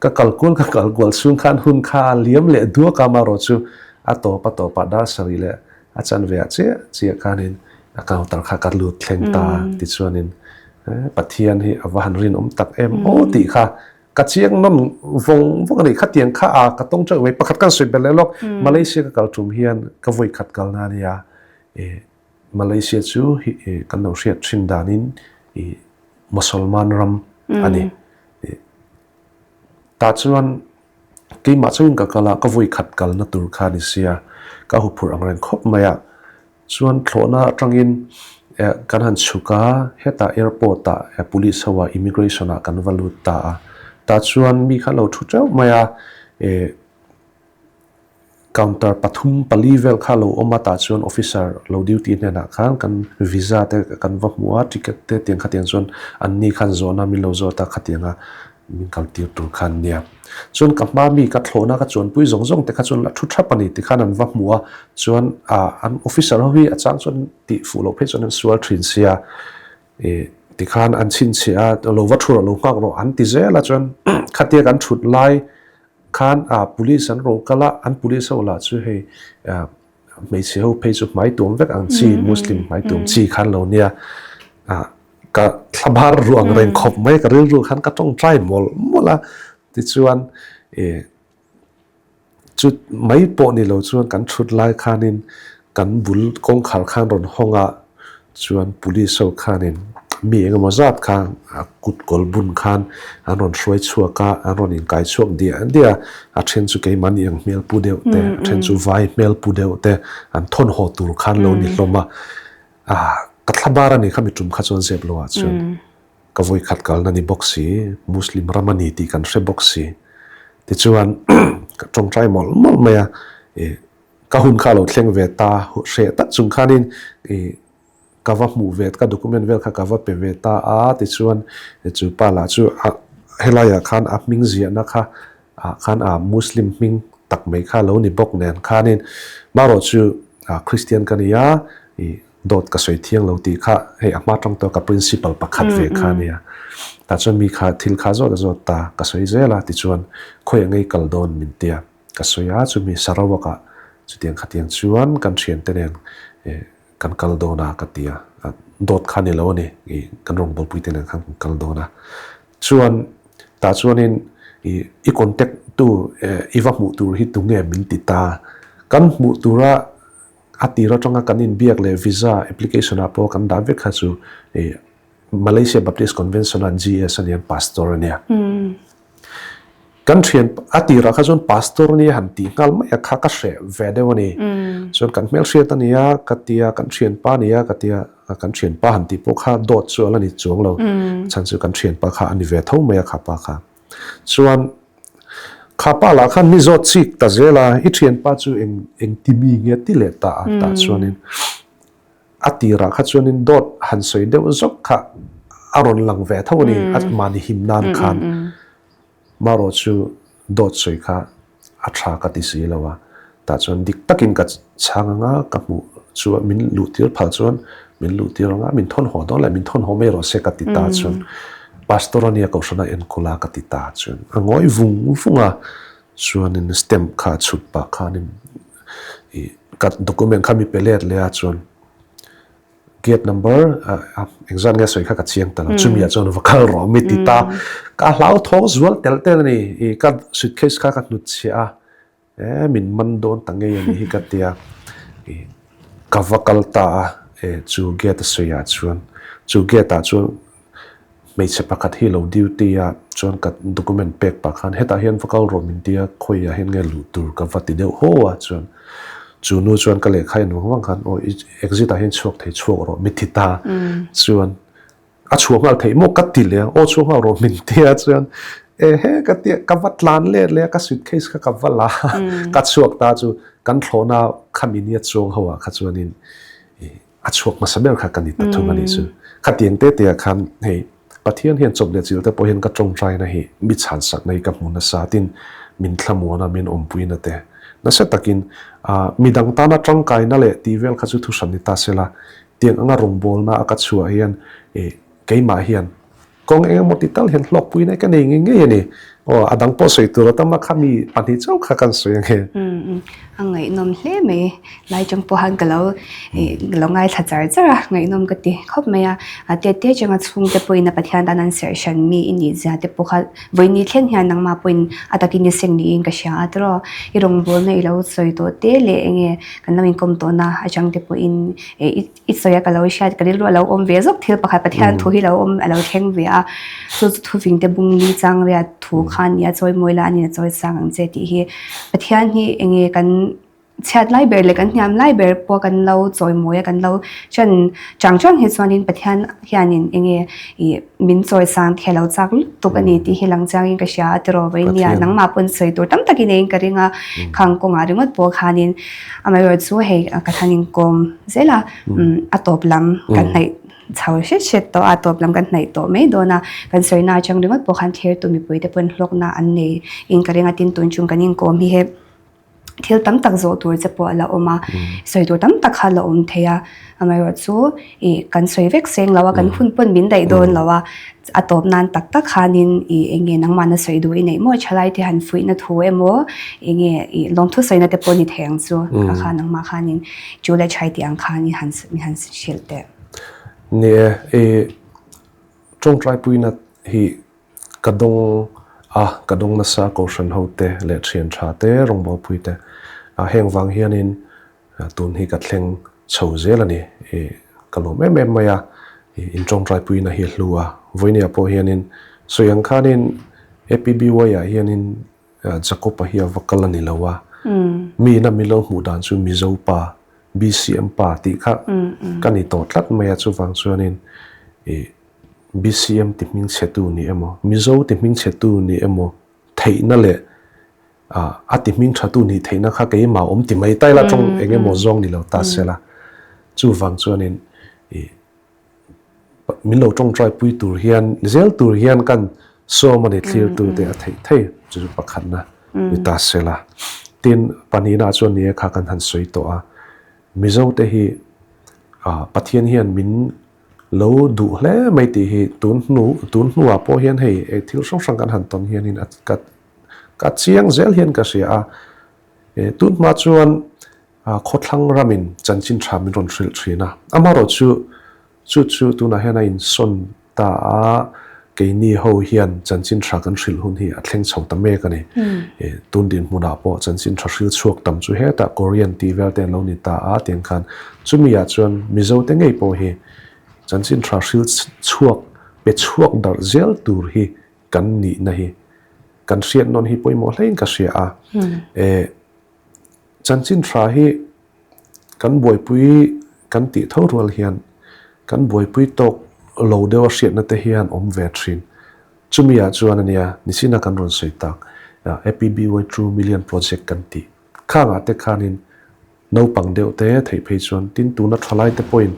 ka kal kual ka kal kual chhung khan hun kha a liam leh duak a amaherawh chu a tawp a tawpah dar sarih leh a chanve ah chiah chiah khanin a counter kha ka lut thleng ta tichuanin Pathian hi a va han rinawm tak em aw tih kha Ka chiang nawn vawng vawng a ni. Khatiang kha a ka tawng teuh mai. Pakhat kan sawi belh leh lawk. Malaysia ka kal tum hian ka vawi khat kalna a nia. Malaysia chu kan lo hriat thin danin Mosolman ram a ni. Tah chuan keimah chauhin ka kal a, ka vawi khat kalna tur kha a ni sia. Ka huphurh ang reng khawp mai a. Chuan thlawhna atangin kan han chhuk a, hetah airport ah police ho ah immigration ah kan va lut ta a, tah chuan mi kha lo thu teuh mai a, counter pathum pali vel kha lo awm a, tah chuan officer lo duty hnenah khan kan visa te kan va hmu a, ticket te tiang khatiang chuan an ni khan zawhna min lo zawt a khatianga min kal tir tur khan nia. Chuan ka hma mi ka thlawhna ka chuanpui zawng zawng te kha chuan la thu thap a ni ti khan an va hmu a, chuan ah an officer ho hi a chang chuan tih fuh loh phei chuan an sual thin sia ih tikhan an chhinchhiah a lo va thu rawh lo nghak rawh an ti zel a chuan khatia kan thut lai khan ah police an ro kal a an police ho lah chu hei ah hmeichhe ho phei chu hmai tuam vek ang chi muslim hmai tuam chi khan lo nia ah ka thlabar ruang reng khawp mai ka rilru khan ka tawngtai mawlh mawlh a tichuan ih chu mai pawh ni lo chuan kan thut lai khanin kan bul kawngkhar khan rawn hawng a chuan police ho khanin mi engemaw zat kha a kut kawl bun khan an rawn hruai chhuak a an rawn inkai chhuak diah diah a a then chu keimahni ang hmel pu deuh te a then chu vai hmel pu deuh te an thawn haw tur khan lo ni hlawm a. Ah, ka thlabar a ni kha mi tum kha chuan zep lo ah chuan ka vawi khat kalna ni bawk si, Muslim ram a ni tih kan hre bawk si. Tichuan ka tawngtai mawlh mawlh mai a, ih ka hun kha a lo thleng ve ta hreh tak chung khanin ih ka va hmuh ve ka document vel kha ka va pe ve ta a, tichuan chu pa lah chu a helaiah khan a hming ziahna kha ah khan a Muslim hming tak mai kha lo ni bawk nen khanin marawh chu Christian ka ni a. I dawt ka sawi thiang lo tih kha hei a hma tang tawh ka principle pakhat ve kha a nia. Tah chuan mi kha thil kha zawt a zawt ta ka sawi zel a tichuan khawiah ngei kal dawn min tia ka sawi a chumi Sarawak ah chutiang khatiang chuan kan thiante nen kan kal dawn a ka ti a, dawt kha ni lo a ni i kan rawngbawlpui te nen khan kan kal dawn a. Chuan tah chuanin i i contact tu i va hmuh tur hi tunge min ti ta kan hmuh tura A tir atanga kan inbiak leh visa application ah pawh kan dah vek kha chu ih Malaysia Baptist Convention ah GS a nia pastor a nia. Kan thian a tirah kha chuan pastor nia han tih nghal mai a kha ka hreh ve deuh a ni. Chuan kan hmelhriat a nia ka tia kan thianpa nia ka tia kan thianpa han tih pawh kha dawt chu a la ni chuang lo. Chhan chu kan thianpa kha a ni ve tho mai a kha pa kha. Chuan kha pa lah khan mi zawt chik ta zel a, i thianpa chu eng eng ti mi nge ti leh ta a tah chuanin a tirah kha chuanin dawt han sawi deuh zawk kha a rawn lang ve tho a ni, a mahni him nan khan marawh chu dawt sawi kha a tha ka ti si lo a, tah chuan dik takin ka chhang anga ka hmuh chuan min luh tir phal chuan min luh tir anga min thawn haw dawn leh min thawn haw mai rawh se ka ti ta chuan pastor ania kohhran a enkawl a ka ti ta chuan a ngawi vung vung a chuanin stamp kha a chhut pah khanin ih ka document kha mi pe let leh a chuan. Gate number engzat nge sawi kha ka chiang ta lo chumi ah chuan va kal rawh mi ti ta ka hlau thawng zual tel tel a ni i ka suitcase kha ka hnut chhiah a e min man dawn ta ngei a ni hi ka tia i ka va kal ta a e chu gate a sawi ah chuan chu gate ah chuan Hmeichhe pakhat hi lo duty a, chuan ka document pek pah khan hetah hian va kal rawh min ti a, khawiah hian nge luh tur ka va ti deuh haw a, chuan chu nu chuan ka lehkha en vang vang khan aw i exit ah hian chhuak thei chhuak rawh mi ti ta, chuan a chhuah nghal theih maw ka ti leh a, aw chhuak nghal rawh min ti a, chuan ehe ka ti a, ka va tlan let leh a, ka suitcase kha ka va la a, ka chhuak ta chu kan thlawhna khami nia chuang ho ah kha chuanin ih A chhuak hmasa ber kha ka ni ta thung a nih chu. Khatiang te te ah khan hei Pathian hian chawp leh chil te pawh hian ka tawngtaina hi mi chhansakna hi ka hmu nasa tin min thlamuana min awmpuina te nasa takin midang tana tangkaina leh tih vel kha chu thuhran ni ta sela tiang anga rawngbawlna a ka chhuah hian keimah hian Kawng eng emaw ti tal hian hlawkpui nai ka nei ngei ngei a ni. Aw, a dang pawh sawi tur a tam a, kha mi pahnih chauh kha kan sawi ang e. Umm, a ngaihnawm hle mai. Lai chang pawh khan ka lo ka lo ngaithla char char a, ngaihnawm ka ti khawp mai a. A tet te atanga chhungte pawhin a Pathian tan an serh hran mi i nih zia te pawh kha vawiin thleng hian nangmah pawhin a takin i seng niin ka hria a tiraw. I rawngbawlna i lo sawi tawh te leh enge kan lo inkawm tawhna atang te pawhin i I sawi a ka lo hriat ka rilru a lo awm ve zawk thil pakhat Pathian thu hi lo awm a lo thleng ve a, chu chu thuving te bung li chang riat thu kha a ni a, chawi mawi la a ni a chawi sang ang che tih hi Pathian hi eng nge kan chhiat lai ber leh kan hniam lai ber pawh kan lo chawi mawi a kan lo chen chang chang hi chuanin Pathian hianin eng nge ih min chawi sang thei lo chak lutuk a ni tih hi lang chiangin ka hria a tiraw vawinia nangmah pawn sawi tur tam takin eiin ka ring a khang kawngah ringawt pawh khanin Amaherawhchu hei ka than inkawm zel a, a tawp lam kan hnaih chho hret hret tawh a, a tawp lam kan hnaih tawh mai dawn a, kan sawina atang ringawt pawh khan thlir tu mipui te pawhin hlawkna an nei in ka ring a, tin tun chung kan inkawm hi he thil tam tak zawh tur che pawh a la awm a, sawi tur tam tak kha a la awm thei a, amaherawhchu ih kan sawi vek seng lo a, kan hun pawn min daih dawn lo a, A tawp nan tak tak khanin ih eng nge nangmahna sawi duh i neih maw thalai te han fuihna thu emaw eng nge ih lawmthu sawina te pawh ni thei ang chu kha kha nangmah khanin chu leh chhai tih ang khanin han min han hrilh teh. Ni e, ih tawngtai puina hi ka dawng a, ka dawng nasa Kohhran ho te leh thian tha te rawngbawlpui te heng vang hianin Tun hi ka thleng chho zel a ni. I ka lawm em em mai a, i intawngtaipuina hi a hlu a. Vawinia pawh hianin sawi ang khanin APBY ah hianin Jacob-a hi a va kal a ni lo a. Mi ina min lo hmuh dan chu Mizo pa, BCM pa tih kha ka ni tawh tlat mai a. Chuvang chuanin i BCM ti hmingchhetu ni emaw, Mizo ti hmingchhetu ni emaw theihna leh a ti hming tha tu nih theihna kha keimah awm ti mai taila tawng eng emaw zawng ni lo ta sela chuvang chuanin i min lo tawngtai pui tur hian zel tur hian kan sawm a ni thlir tu te a theih thei chu chu pakhatna ni ta sela tin pahnihna chuan ni e kha kan han sawi tawh a Mizo te hi. Pathian hian min lo duh hle mai tih hi tun hnu tun hnuah pawh hian hei thil hrang hrang kan han tawn hianin a ka ka chiang zel hian ka hria a. Tun hma chuan khawthlang ramin chanchin tha min rawn hrilh thin a, amaherawhchu chu chu tunah hian a insawn ta a, keini ho hian chanchin tha kan hrilh hun hi a thleng chho ta mek a ni. Tun dinhmunah pawh chanchin tha hril chhuak tam chu hetah Korean tih vel te an lo ni ta a, tiang khan chumi ah chuan Mizo te ngei pawh hi chanchin tha hril chhuak pe chhuak darh zel tur hi kan nihna hi kan hriat nawn hi pawimawh hlein ka hria a. Chanchin tha hi Kan buaipui kan tih tho rual hian kan buaipui tawk lo deuh a hriatna te hian awm ve thin. Chumi ah chuan ania nichina kan rawn sawi tak APBY True Million Project kan tih khangah te khanin naupang deuh te theih phei chuan tin tuna thalai te pawhin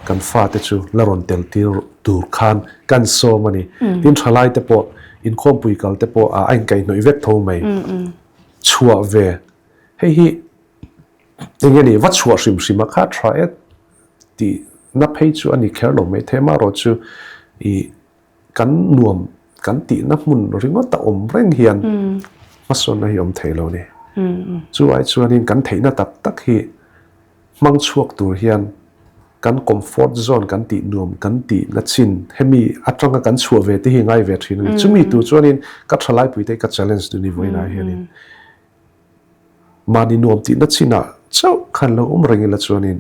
kan fate chu la rawn tel tir tur khan kan sawm a ni. Tin thalai te pawh inkhawmpui kal te pawh a inkaihhnawih vek tho mai. Chhuah ve hei hi Eng nge ni, va chhuah hrim hrim a kha tha e tih na phei chu a ni kher lo mai thei amaherawh chu ih kan nuam kan tihna hmun ringawt a awm reng hian hmasawnna hi awm thei lo a ni. Chu ai chuanin kan theihna tak tak hi hmang chhuak tur hian kan comfort zone kan tih nuam kan tih na chin hemi atanga kan chhuah ve te hi ngai ve thin a ni. Chumi tur chuanin ka thalaipuite hi ka challenge duh ni vawiinah hianin. Mahni nuam tihna chinah chauh khan lo awm reng ila chuanin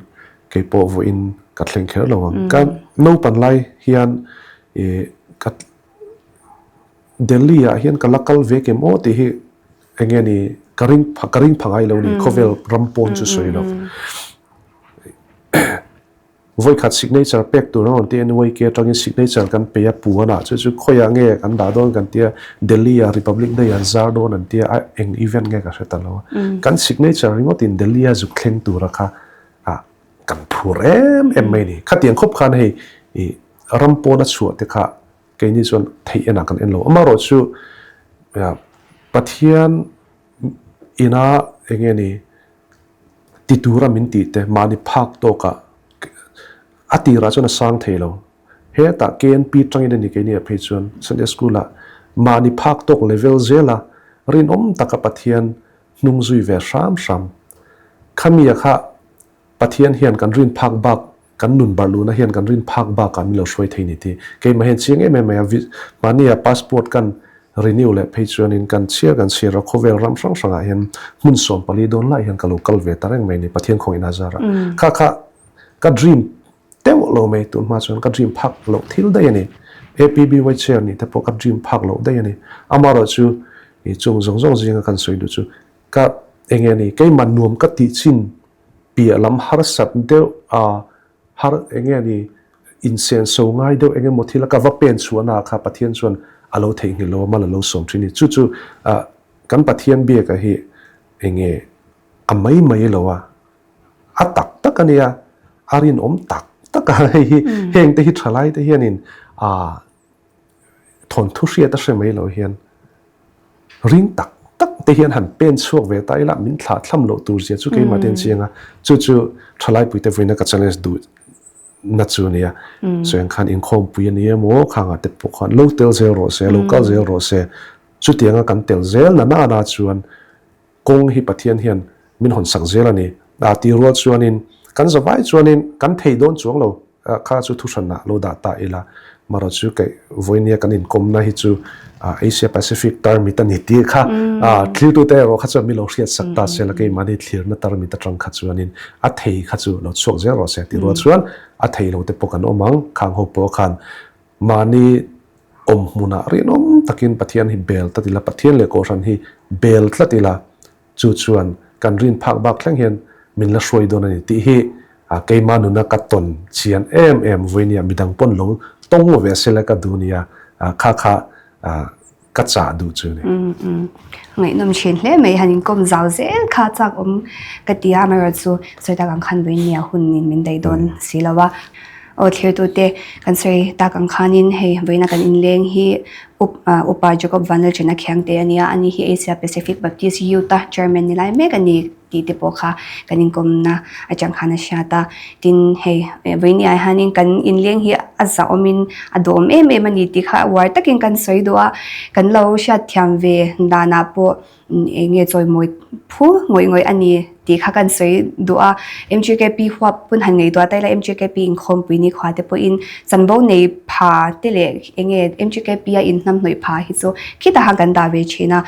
kei pawh vawiin ka thleng kher lo ang. Ka naupan lai hian ih ka Delhi ah hian ka la kal ve kem aw tih hi eng nge ni ka ring ka ring pha ngai lo ni khawvel ram pawn chu sawi lo. Vawikhat signature pek tur an rawn ti a, NYK atangin signature kan pe a, puanah chu chu khawiah nge kan dah dawn kan tia, Delhi ah Republic Day an zar dawn an tia, a eng event nge ka hre ta lo a. Kan signature ringawtin Delhi a zuk thleng tura kha ah kan phur em em mai a ni. Khatiang khawp khan hei ih ram pawn a chhuah te kha keini chuan theih enah kan en lo. Amaherawh chu Pathian ina eng nge ni Ti tura min tih te mahni phak tawkah a tirah chuan a sang thei lo. Hetah KNP tangin a ni keini ah phei chuan Sunday School ah mahni phak tawk level zela rinawm taka Pathian hnung zui ve hram hram. Khami-a kha Pathian hian kan rin phak bak Kan nun barh luhna hian kan rin phak bakah min lo hruai thei ni tih keimah hian chiang em em mai a. Mahnia passport kan renew leh phei chuanin kan chhiar kan chhiar a, khawvel ram hrang hrangah hian hmun 14 dawn lai hian ka lo kal ve ta reng mai ni Pathian khawngaihna zarah. Kha kha ka dream deuh lo mai tun hma chuan ka dream phak loh thil daih a ni. APBY chair nih te pawh ka dream phak loh daih a ni. Amaherawhchu chung zawng zawng zinga kan sawi duh chu ka eng nge ni keimah nuam ka tih chin Piah lam harsat deuh a, har eng nge ni, insenso ngai deuh eng emaw thil a ka va pen chhuahna ah kha Pathian chuan a lo theihnghilh lo a, mal a lo sawm thin a ni. Chu chu kan Pathian biaka hi eng nge a mai mai lo a, a tak tak a nia, a rinawm tak tak a, hei hi heng te hi thalai te hianin thawnthu hriat a hre mai lo hian ring tak tak te hian han pen chhuak ve ta ila min thlah thlam loh tur zia chu keimah te an chiang a, chu chu thalai puite vawiina ka challenge duh na chu ania, chuan khan inkhawmpui a ni emaw khangah te pawh khan lo tel zel rawh se, lo kal zel rawh se, chutianga kan tel zel na nana chuan Kawng hi Pathian hian min hawn sak zel a ni. A tih rual chuanin kan zavai chuanin kan thei dawn chuang lo kha chu thuhranah lo dah ta ila. Marawh chu keih vawinia kan inkawmna hi chu Asia Pacific tarmit a ni tih kha thlirtute erawh kha chuan min lo hriat sak ta se la keimahni thlirna tarmit atang kha chuanin a thei kha chu lo chhuak zel rawh se tih rual chuan a thei lo te pawh kan awm ang. Khang ho pawh khan mahni Awm hmunah rinawm takin Pathian hi bel tlat ila, Pathian leh Kohhran hi bel tlat ila, chu chuan kan rin phak bak thleng hian min la hruai dawn a ni tih hi keima nuna ka tawn chian em em vui nia, midang pawn lo tawng ve se la ka duh nia, kha kha ka chah duh chu ni. Ngaihnawm thin hle mai, han inkawm zau zel kha chak awm ka ti a, amaherawhchu chu sawi tak ang khan vawiin nia hun in min daih dawn si lo a. Aw thlirtute kan sawi tak ang khanin hei vawiina kan inleng hi. Upa Jacob Vanlalchena Khiangte a nia, ani hi Asia Pacific Baptist Youth-a Chairman ni lai mek a ni tih te pawh kha kan inkawmna atang khan a hriat a. Tin, hei vawinia hianin kan inleng hi a zahawmin a duhawm em em a ni tih kha uar takin kan sawi duh a, kan lo hriatthiam ve danah pawh Eng nge chawimawi phu ngawih ngawih a ni tih kha kan sawi duh a, MGKP huap pawn han ngaihtuah ta ila MGKP inkhawmpui nikhua te pawhin chanvo nei pha te leh eng nge MGKP a inhnamhnawih pha hi chu khitah khan kan dah ve thin a,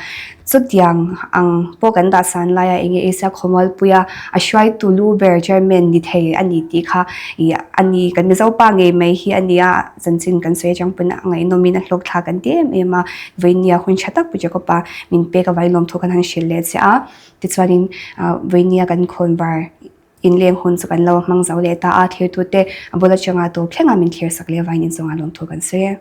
chutiang ang pawh kan dah san laia eng nge Asia Khawmualpuia a hruaitu lu ber chairman ni thei a ni tih kha ih a ni kan Mizo pa ngei mai hi a ni a, chanchin kan sawi atang pawn a ngaihnawmin a hlawk thlak kan ti em em a, vawinia hun tha tak Pu Jacob-a min pek avangin lawmthu kan han hrilh leh che a, tichuanin vawinia kan khawnvar inleng hun chu kan lo hmang zo leh ta a, thirtute a bul atanga tawp thlengah min thlir sak leh avangin inchungah lawmthu kan sawi e.